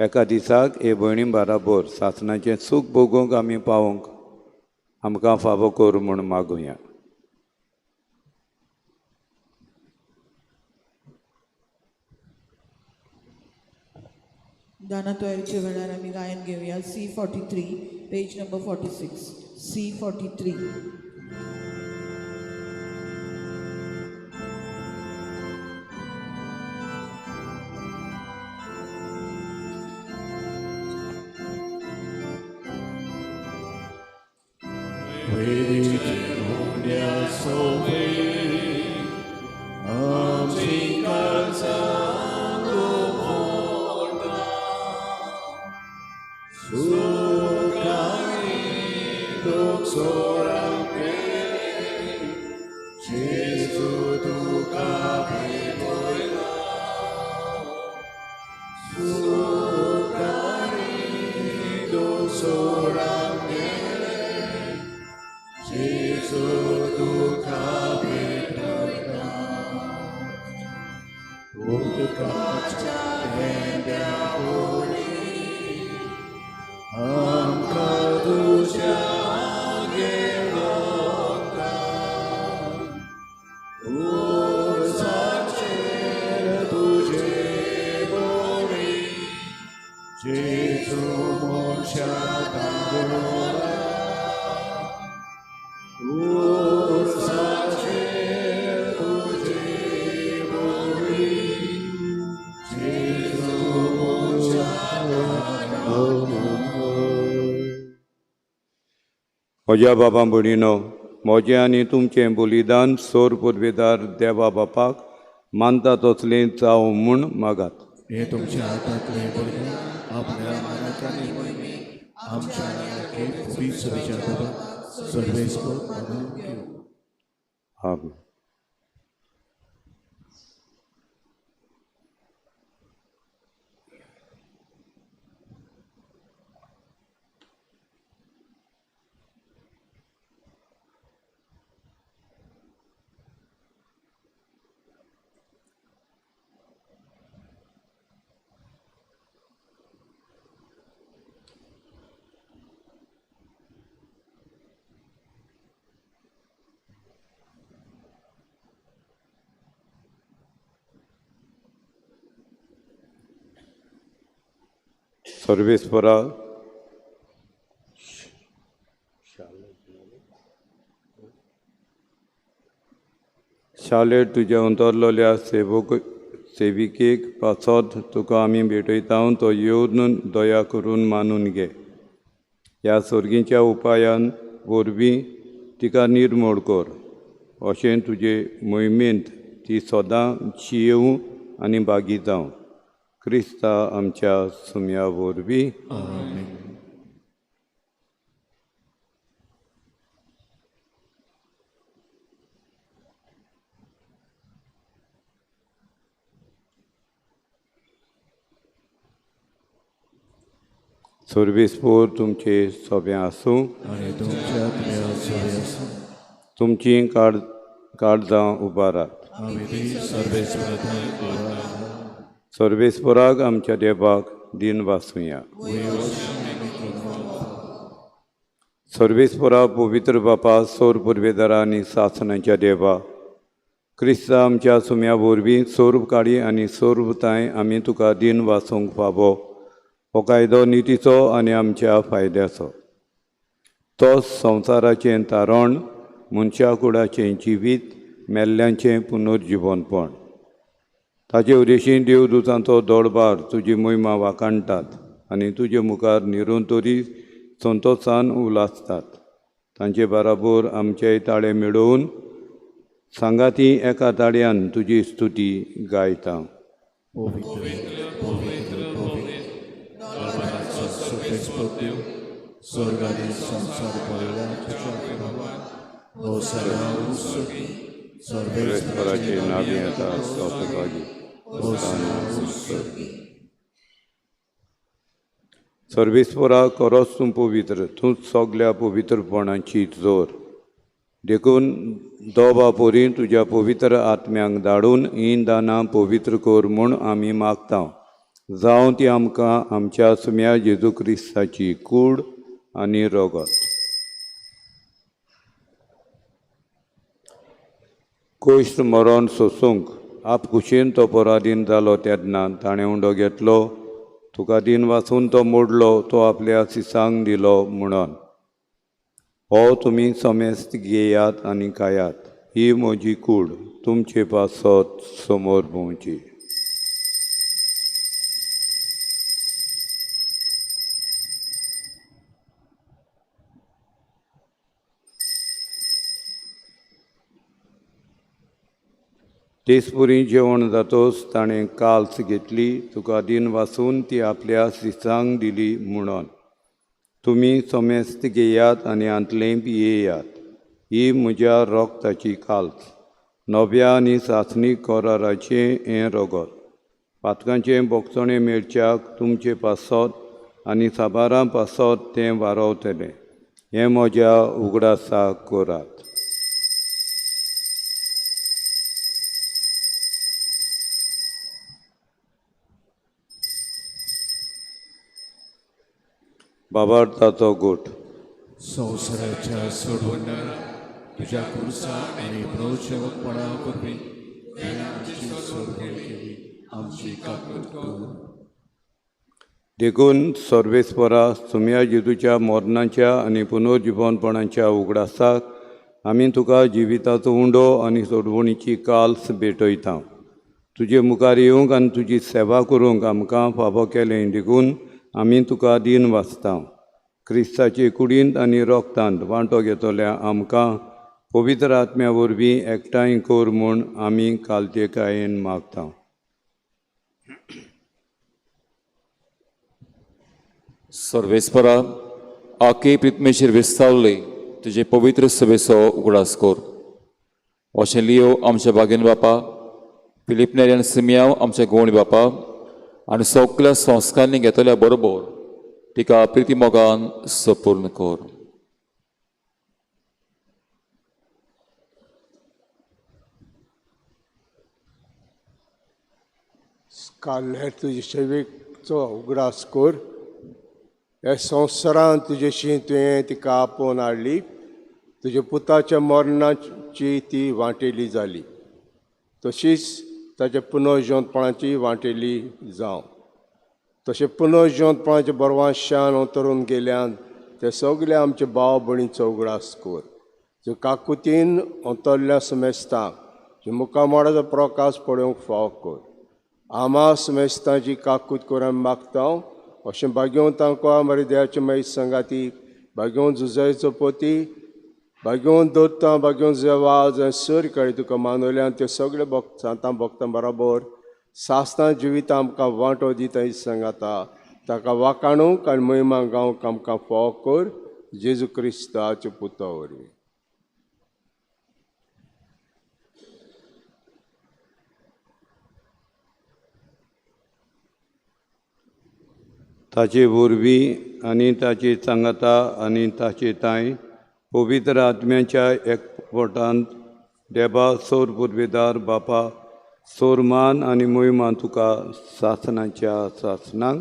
एका दिसाक हे भयणी बराबर सासणाचें सूख भोगूंक आमी पावोंक आमकां फावो कर म्हूण मागुया. दाना तयारीच्या वेळार आमी गायन घेवया. C43 page number 46. C43. Amka duja ge म्हज्या बाबा भयणीनो, म्हजें आनी तुमचें बलिदान सोर पुर्वेदार देवा बापाक मानता तसलें जावं म्हूण मागात. हे तुमच्या हातांतलें बलिदान आपल्या मनांतली मोहिमे आमच्या आनी पवित्र बाबा सर्वेस्पर मानून घेवं. आमेन. सर्वेस्परा शालेर तुज्या अंतरलेल्या सेवक सेविकेक पासत तुका आमी भेटयता, तो येवन दया करून मानून घे. ह्या सर्गीच्या उपायान वरवीं तिका निर्मूळ कर, अशें तुजे मोहिमेंत ती सदां जियेवं आनी भागी जावं. क्रिस्ता आमच्या सुम्या वरवीं. सर्वेस्पोर तुमचे सोबें आसूं आनी तुमच्या आत्म्या सोबें आसूं. तुमचीं काळजां उबारात. आमी ती सर्वेस्परा थंय उबारतात. सर्वेस्पराक आमच्या देवाक दिन वासुया. सर्वेस्परा पवित्र बापा, सोर पुर्वेदारा आनी सासणाच्या देवा, क्रिस्ता आमच्या सुम्या वरवीं सोर काडी आनी सोरताय आमी तुका दिन वासूंक फावो. हो कायदो नितीचो आनी आमच्या फायद्याचो. तो संवसाराचें तारण, मनशा कुडाचें जिवीत, मेल्ल्यांचें पुनर्जिवनपण. ताचे उदेशीं देवदूतांचो दोडबार तुजी मोहिमा वाखाणटात आनी तुजे मुखार निरंतरी संतोशान उलासतात. तांचे बराबर आमचेय ताळे मेळोवन सांगाती एका ताळ्यान तुजी स्तुती गायता. पवित्र पवित्र पवित्र दरबाराचो सर्वेस्पर देव, स्वर्ग आनी संवसार भरला तुज्या प्रभावान. होसाना उत्सर्गी, सर्वेस्पराचे नावे येता सोंपपाची. होसाना उत्सर्गी. सर्वेस्परा खरोच तूं पवित्र, तूं सगल्या पवित्रपणाची जोर. देखून दोबा पोरी तुज्या पवित्र आत्म्यांक धाडून हीं दानां पवित्र कर म्हूण आमी मागता. जावं ती आमकां आमच्या सुम्या जेजू क्रिस्ताची कूड आनी रगत. कोश्ट मरण सोसूंक आप खुशयेन तो पराधीन जालो तेन्ना ताणें उंडो घेतलो, तुका दिन वाचून तो मोडलो, तो आपल्या सिसांक दिलो म्हणून, हो तुमी समेस्त घेयात आनी खायात, ही म्हजी कूड तुमचे पासत समोर भोंवची. तेचपुरी जेवण जातोच ताणें काल्स घेतली, तुका दिन वाचून ती आपल्या सिसांक दिली म्हणून, तुमी समेस्त घेयात आनी हांतलें पियेयात, ही म्हज्या रोगताची काल्स, नव्या आनी सासणी कराराचें हें रगत. पातकांचें बोगसणें मेळच्याक तुमचे पासत आनी साबारां पासत तें वारवतलें. हें म्हज्या उगडासाक करात. बाबार्थाचो गोठ. संवसाराच्या सोडवणारा तुज्या खुर्सा आनी प्रोत्साहकपणा वरवीं तुवें आमची सोडवण केली, आमची काकूत कर. देखून सर्वेस्परा सुम्या जेजूच्या मरणाच्या आनी पुनर्जिवनपणाच्या उगडासाक आमी तुका जिविताचो उंडो आनी सोडवणीची काल्स भेटयता. तुजे मुखार येवंक आनी तुजी सेवा करूंक आमकां फावो केलें, देखून आमी तुका दीन वाचता. क्रिस्ताचे कुडींत आनी रोगतांत वांटो घेतल्या आमकां पवित्र आत्म्या वरवीं एकठांय कर म्हूण आमी कालतेकायेन मागता. सर्वेस्परा आके प्रितमेचेर विस्तावले तुजे पवित्र सभेचो उगडास कर. अशें लियो आमच्या बागेन बापा, फिलीप नेरी आनी सिमियांव आमच्या गोवणी बापा आनी सगल्या संस्कारांनी घेतल्या बरोबर तिका प्रिती मोगान सपूर्ण कर. काल तुजे सेवेचो उगडास कर. ह्या संवसारान तुजेशी तुवें तिका आपोवन हाडली. तुज्या पुताच्या मरणाची ती वांटेली जाली, तशीच ताच्या पुनर्जिवंतपणाची वांटेली जावं. तशें पुनर्जिवंतपणाच्या बरवांशान अंतरून गेल्यान ते सगळे आमचे भाव भयणीचो उगडास कर. जो काकुतीन अंतरल्या समेस्तांक जे मुखामळाचो प्रकाश पळोवंक फावो कर. आमा समेस्तांची काकूत करून मागता. अशें भाग्योवन तांकां मरे देवाचे मागीर संगाती, भाग्योवन जुजायचो पोती, भाग्योवन दोत्ता, भाग्योवन जेवा जंय सर कळी तुका मानवल्यान ते सगळे भक्त सांतां भक्तां बराबर सासणां जिवितां आमकां वांटो दिता सांगाता. ताका वाकाणूंक आनी महिमा गावंक आमकां फावो कर जेजू क्रिस्ताच्या पुता वरवीं. ताचे वरवीं आनी ताची सांगाता आनी ताचे तांय पवित्र आत्म्याच्या एकवटांत देवा सोर पुर्वेदार बापा सोर मान आनी मोहिमा तुका सासणाच्या सासणाक.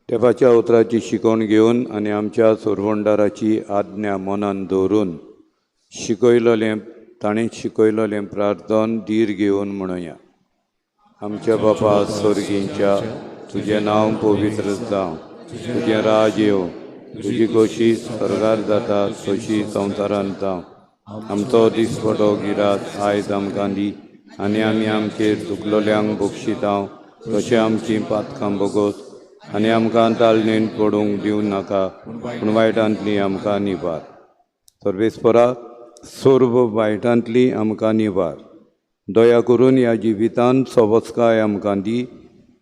देवाच्या उतराची शिकवण घेवन आनी आमच्या सोरवंडाराची आज्ञा मनान दवरून शिकयलेलें ताणें शिकयलेलें प्रार्थन धीर घेवन म्हणुया. आमच्या बापा स्वर्गींच्या, तुजें नांव पवित्र जावं, तुजें राज येवं, तुजी खोशी स्वर्गार जाता तशी संवसारांत जावं. आमचो दिसपटो गिरास आयज आमकां दी आनी आमी आमचेर चुकलोल्यांक बक्षितांव तशें आमचीं पातकां भोगोस आनी आमकां तालनेन पडूंक दिवं नाका, पूण वायटांतली आमकां निवार. सर्वेस्परा सर्व वायटांतली आमकां निवार. दया करून ह्या जिवितांत सवस्काय आमकां दी.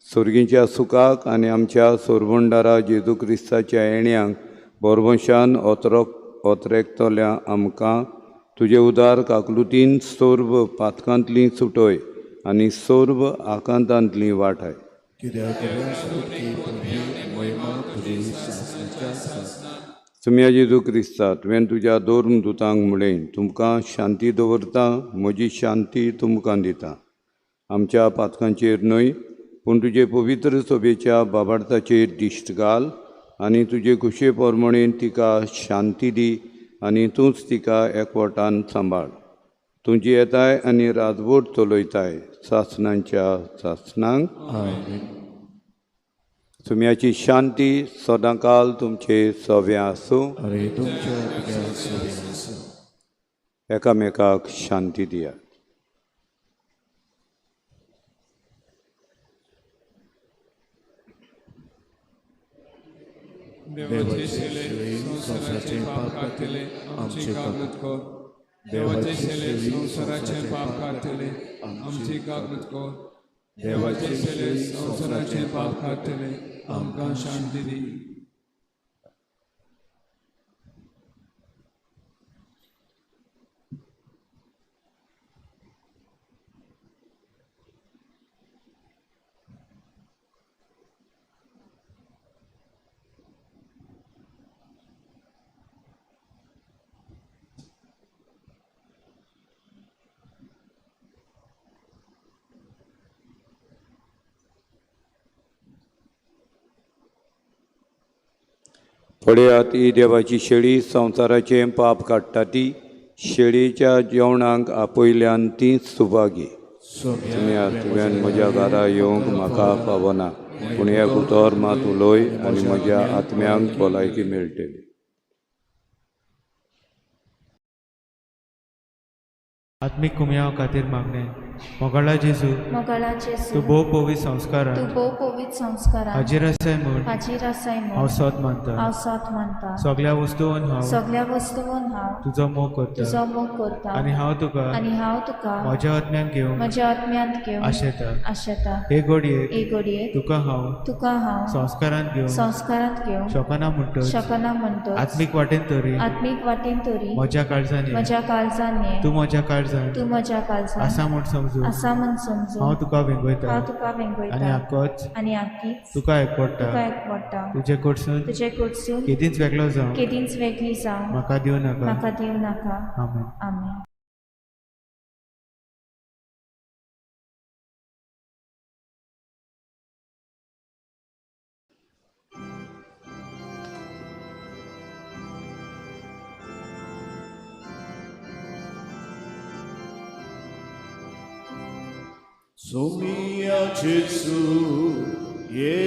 स्वर्गीच्या सुखाक आनी आमच्या सोरवंडारा जेजू क्रिस्ताच्या येण्यांक बरवंशान ओतरेकतल्या आमकां तुजे उदार काकलुतीन सर्व पातकांतली सुटय आनी सर्व आकांतांतली वाठाय. तुमया जेजू क्रिस्ता, तुवें तुज्या दोन दुतांक म्हणलें, तुमकां शांती दवरता, म्हजी शांती तुमकां दिता. आमच्या पातकांचेर न्हय पूण तुजे पवित्र सभेच्या बाबार्थाचेर दिश्ट घाल आनी तुजे खुशे प्रमाणे तिका शांती दी आनी तूंच तिका एकवटान सांबाळ. तूं जियेताय आनी राजवट चलयताय सासणांच्या सासणांक. तुमची शांती सदांकाल तुमचे सव्या आसूं. एकामेकाक शांती दियात. देवाचे शेले संवसाराचे पाप काडटले आमची काकूत कर. देवाचे शेले संवसाराचे पाप काडटले आमची काकूत कर. देवाचे शेले संवसाराचे पाप काडटले आमकां शांती दी. पळयात ही देवाची शेळी संवसाराचें पाप काडटा ती शेळीच्या जेवणाक आपयल्यान तीच सुभागी. तुवें म्हज्या घरा येवंक म्हाका पावना, पूण एक उतर मात उलय आनी म्हज्या आत्म्यांक भलायकी मेळटली. आत्मीक कुमयाव खातीर मागणें. मोगाळा जेजू, मोगाळा जेजू, तूं भोव पवित्र संस्कारान, तूं भोव पवित्र संस्कारान हाजीर आसाय म्हूण, हाजीर आसाय म्हूण हांव सोद मानता, हांव सोद मानता. सगळ्या वस्तून हांव, सगळ्या वस्तून हांव तुजो मोग करता, तुजो मोग करता. आनी हांव तुका, आनी हांव तुका म्हज्या आत्म्यान घेवंक, म्हज्या आत्म्यांत घेवंक आशेता, आशेता. हे घडयेक, हे घडयेक तुका हांव, तुका हांव संस्कारांत घेवंक, संस्कारांत घेवंक शकना म्हणटच, शकना म्हणटच, आत्मीक वाटेन तरी, आत्मीक वाटेन तरी म्हज्या काळजान ये, म्हज्या काळजान ये, तूं म्हज्या काळजान, तूं म्हज्या काळजान आसा म्हूण समजून, आसा म्हूण समजून हांव तुका वेंगयता, हांव तुका वेंगयता. आनी आकोच, आनी आकीच तुका एकवडटा, तुका एकवडटा. तुजे कडसून, तुजे कडसून केदींच वेगळो जावं, केदींच वेगळी जावं म्हाका दिवं नाका, म्हाका दिवं नाका. आमेन. आमेन. Somia Jesu, ye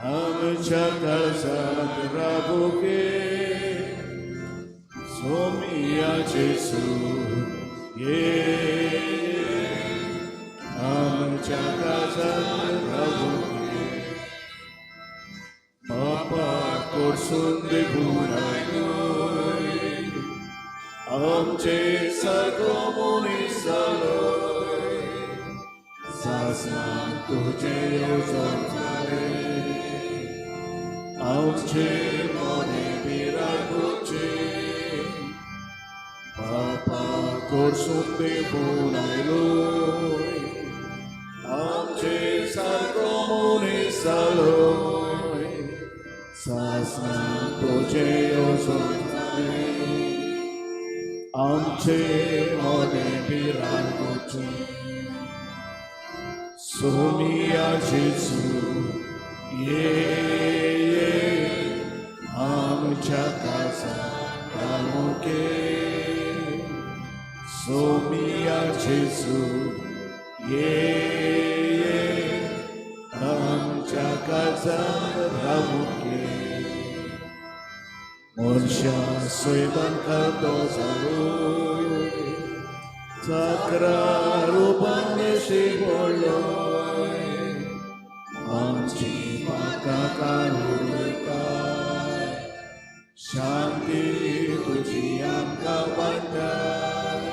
आमच्या काळजांत राबोगे. सोमिया जेसू, ये आमच्या काळजांत राबोगे. पापा कडसून देवून आयलोय, आमचे सारको मनीस जालोय. सासणाक तुजें येवजण जालें, आमचे मने पिरागोचे. पापा कडसून देवून आयलोय, आमचे सारको मनीस जालोय. सासणाक तुजें येवजण जालें, आमचे मने पिरागोचे. सोमिया जेजू, ये आमच्या काळजांत रावोगे. सोमिया जेजू, ये आमच्या काळजांत रावोगे. मनशा सैमान खातो जालोय, चाकरा रुपान दिश्टी पडलोय. आमची पातकां काडून वयताय, शांती तुजी आमकां वाडटाय.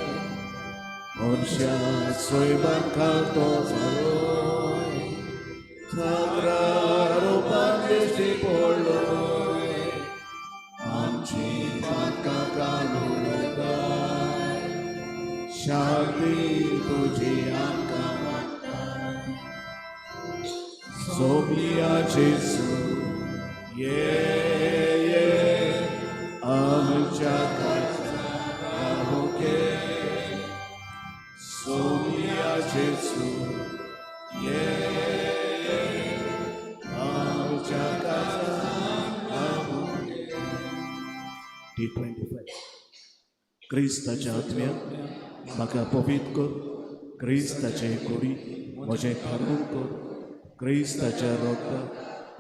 मनशा सैमान खातो जालोय, चाकरा रुपान दिश्टी पडलोय. आमची पातकां काडून वयताय, शांती तुजी आमकां वाडटाय. सोमिया जेजू, ये आमच्या काळजांत रावोगे. सोमिया जेजू, ये आमच्या काळजांत रावोगे. D25. क्रिस्ताच्या आत्म्या म्हाका पवित्र कर, क्रिस्ताचे कुडी म्हजें थारोवन कर, क्रिस्ताच्या रोगता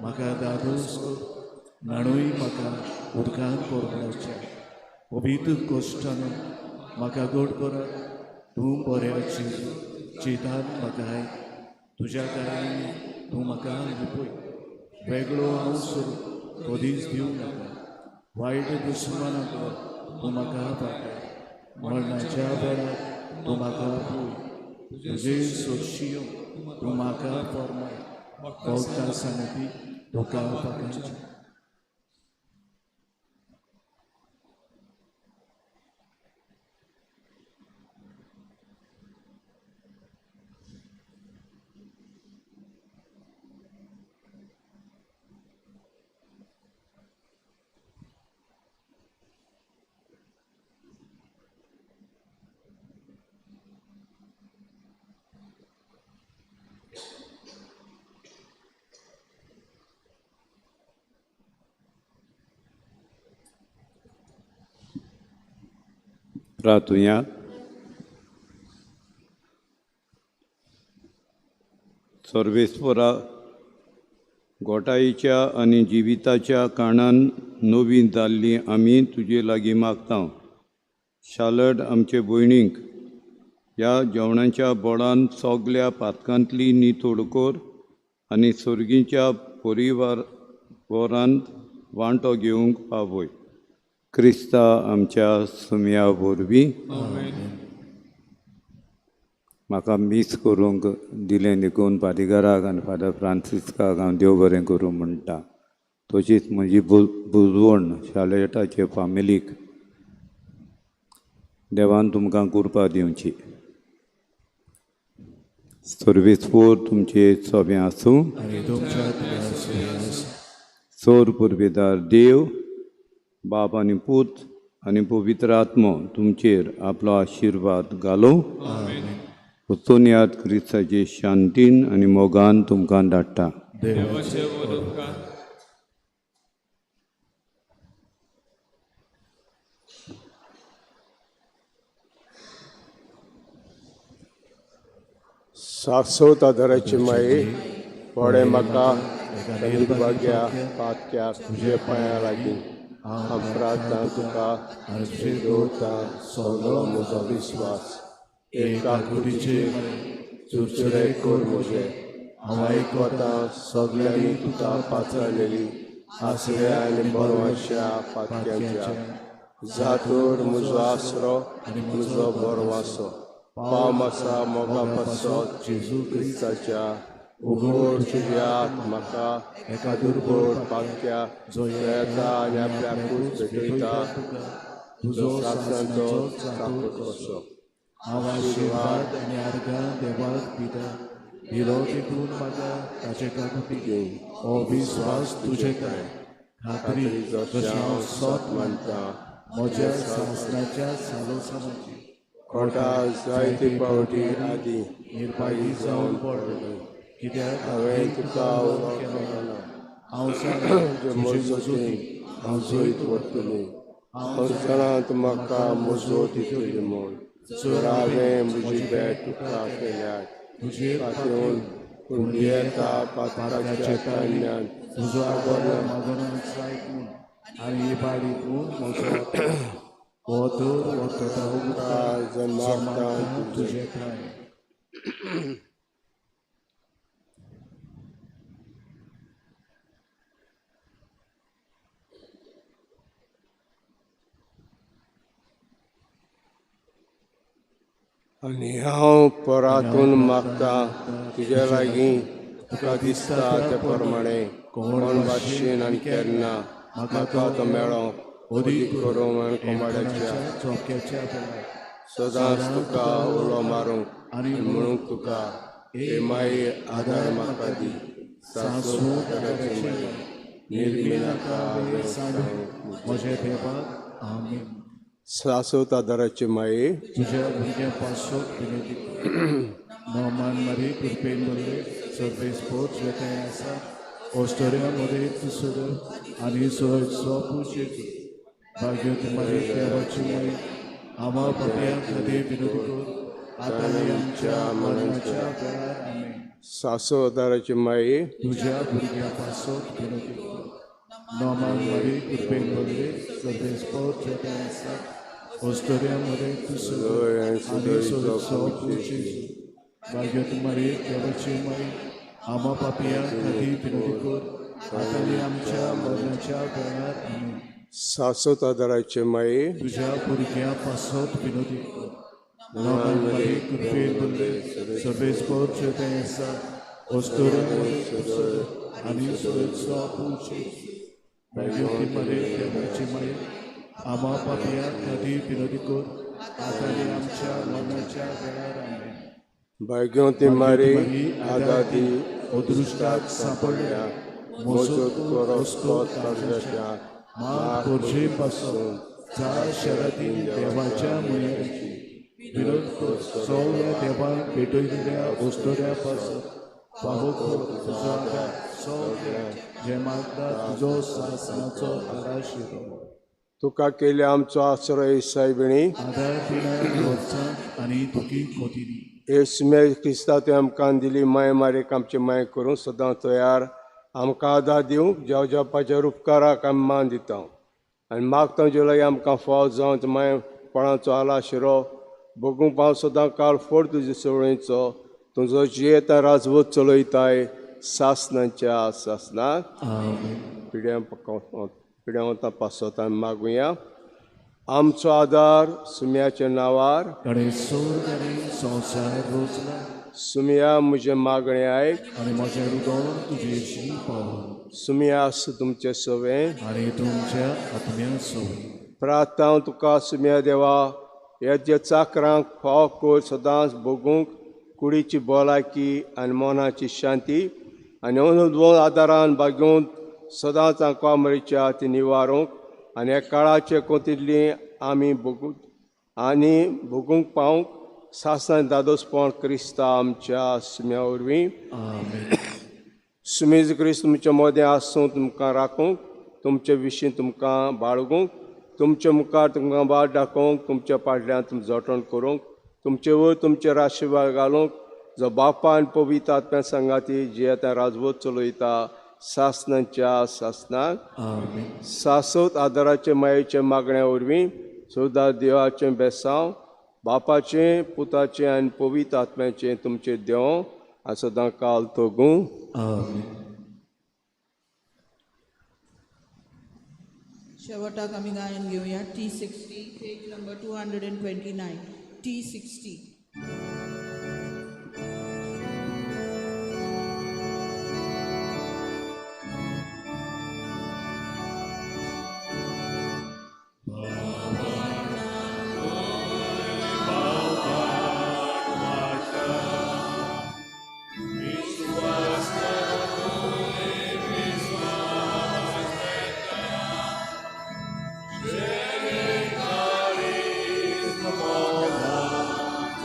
म्हाका दादोस कर, न्हाणूय म्हाका उदकान करपाचें. पवित्र कोश्टान म्हाका गोड करात, तूं बऱ्या चिंतान म्हाका आयक, तुज्या कारांनी तूं म्हाका लिपय. वेगळो हांव सोर कदीच दिवं नाका, वायट दुस्मानाक तूं म्हाका पाटय. मरणाच्या वेळार तूं म्हाका पळय, तुजे सोरशियो तूं म्हाका फर्माय. भोवता सांगपी तुका पाकांची. प्रार्थुया. सर्वेस्परा, गोटायेच्या आनी जिविताच्या कारणान नवीन जाल्ली आमी तुजे लागीं मागता. शालट आमचे भयणीक ह्या जेवणाच्या बोडान सगल्या पातकांतली नितोड कर आनी सर्गीच्या परिवारांत वांटो घेवंक पावय. क्रिस्ता आमच्या सुमया वरवीं. म्हाका मीस करूंक दिलें देखून पादिगाराक आनी फादर फ्रांसिस्काक हांव देव बरें करूं म्हणटा. तशीच म्हजी बुजवण शालेटाचे फामिलीक देवान तुमकां कृपा दिवची. सर्वेस्पोर तुमचे सोबें आसूं. सोर पुर्वेदार देव बाप आनी पूत आनी पवित्र आत्मो तुमचेर आपलो आशिर्वाद घालूं. वचून याद क्रिस्ताचे शांतीन आनी मोगान तुमकां धाडटा. सासोत आदाराची माई पडे म्हाका निर्भाग्या पातक्या तुजे पांया लागीं हांव प्रार्थना तुका दवरता सगळो म्हजो विस्वास एका कुडीचे चुरचुरे कर म्हजे हांव आयकता सगळ्यांनी तुका पाचारलेली आसऱ्या आनी बरवांच्या पातक्यांच्या जातूर म्हजो आसरो आनी म्हजो बरवासो पाव आसा मोगा पासत जेजू क्रिस्ताच्या उगड तुज्या म्हाका एका दुर्बळ पातक्या जो येता आनी आपल्याकूच भेटयता तुजो सासांचो चाकूर कसो. हांव आशिर्वाद आनी आर्गां देवाक दिता दिलो देखून म्हाका ताचे काकुती हो विस्वास तुजे काय खात्री जशें हांव सत मानता म्हज्या सासणाच्या सालोसांवाची कोटा जायते पावटी आदी निर्भागी जावन पडलो कित्याक हांवें तुका उलो केलो ना. हांव जे मजोती हांव जैत व्हरतली हांव जाणा तूं म्हाका मजत दितली म्हूण. जर हांवें म्हजी भेट तुका केल्यार पातयेवन पूण भियेता पातकाच्या तान्यान तुजो आगोर मागोना जायत म्हूण आनी इबाडीत म्हूण म्हजो हो तर वता जमाता तुजे ठांय. आनी हांव परातून मागता तुजे लागीं तुका दिसता ते प्रमाणे कोण भाशेन आनी केन्ना म्हाका तो मेळो अदीक करूंक आनी कोंबाड्याच्या चोक्याच्या सदांच तुका उलो मारूंक आनी म्हणूंक तुका हे माई आदार म्हाका दी. सासू आदाराची माई निर्मिनाका म्हज्या देवाक. आमेन. सासोत आदाराची माई तुज्या भुरग्यां पासत विनंती नोमान मारी कृपेन भरले सर्वेस्पोर जे कांय आसा ऑस्टोरिया मदें तुसर आनी सोयचो पुजेचो भाग्यवती मारी देवाची माई आमा पापयां खातीर विनंती कर आतां आनी आमच्या मरणाच्या वेळार. आमेन. सासो आदाराची माई तुज्या भुरग्यां पासत विनंती कर नोमान मारी कृपेन भरले सर्वेस्पोर जे कांय आसा ऑस्टोरिया मदें तुसर आनी सोयचो पुजेचो भाग्यवती मारी देवाची माई आमा पापयां खातीर विनंती कर आतां आनी आमच्या मरणाच्या वेळार. आमेन. सासोत आदाराचे माई तुज्या भुरग्यां पासत विनंती कर नोमान मारी कृपेन भरले सर्वेस्पोर जे कांय आसा ऑस्टोरिया मदें तुसर आनी सोयचो पुजेचो भाग्यवती मारी देवाची माई आमा पापयां खातीर विनंती कर आतां आनी आमच्या मरणाच्या वेळार. आमेन. भाग्यवती मारी आदादी अदृश्टाक सांपडल्या मजत कर कर्जाच्या मात पोरजे पासून जा शरातीन देवाच्या मुयाची विरोध कर सगळ्या देवाक भेटयलेल्या ओस्तोऱ्या पासून फावो कर तुजो आदार सगळ्या जे मागता तुजो सासणाचो आदार. तुका केले आमचो आसरो सायबिणी आदार दिना वर्सांक आनी दुखी खोतीनी येसमे क्रिस्ता तुवें आमकां दिली माय मारीक आमची माय करूंक सदां तयार आमकां आदार दिवंक जेव जेवपाच्या उपकाराक आमी मान दिता आनी मागता जे लागीं आमकां फावो जावन माय कोणाचो आला शिरो भोगूंक पाव सदां काळ फोड तुजे सवळेचो तुजो जियेता राजवत चलयताय सासनाच्या सासनाक. पिड्यां पिड्यां वता पासत आमी मागुया. आमचो आदार सुम्याच्या नांवार. ताणें सोर्ग आनी संवसार रोजला. सुमया म्हजें मागणें आयक आनी म्हजें रुदोन तुजेशी पावो. सुमया आसूं तुमचें सवें आनी तुमच्या आत्म्या सवें. प्रार्थना तुका सुमया देवा, ह्या जे चाकरांक फाव कर सदांच भोगूंक कुडीची भलायकी आनी मनाची शांती आनी अनुभव आदारान बागोवन सदांच आंकवा मरेच्या ती निवारूंक आनी ह्या काळाचे कोतिल्ली आमी भोगूंक आनी भोगूंक पावंक सासणान दादोसपण क्रिस्ता आमच्या सुम्या वरवीं. सुमेज क्रिस्त तुमच्या मदें आसूं, तुमकां राखूंक, तुमचे विशीं तुमकां बाळगूंक, तुमचे मुखार तुमकां वाट दाखोवंक, तुमच्या पाडल्यान तुमचें जतन करूंक, तुमचे वयर तुमचे आशिर्वाद घालूंक, जो बापान पवित्र आत्म्या सांगाती जियेता राजवत चलयता सासणाच्या सासणाक. सासत आदाराचे मायेचे मागण्या वरवीं सुद्दां देवाचें बेसांव बापाचें पुताचें आनी पवित्र आत्म्याचें तुमचें देव आनी सदां काल तगूं. शेवटाक आमी गायन घेवया T60 page number 229 T60.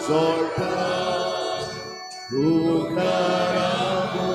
Zorta, Ukarabo,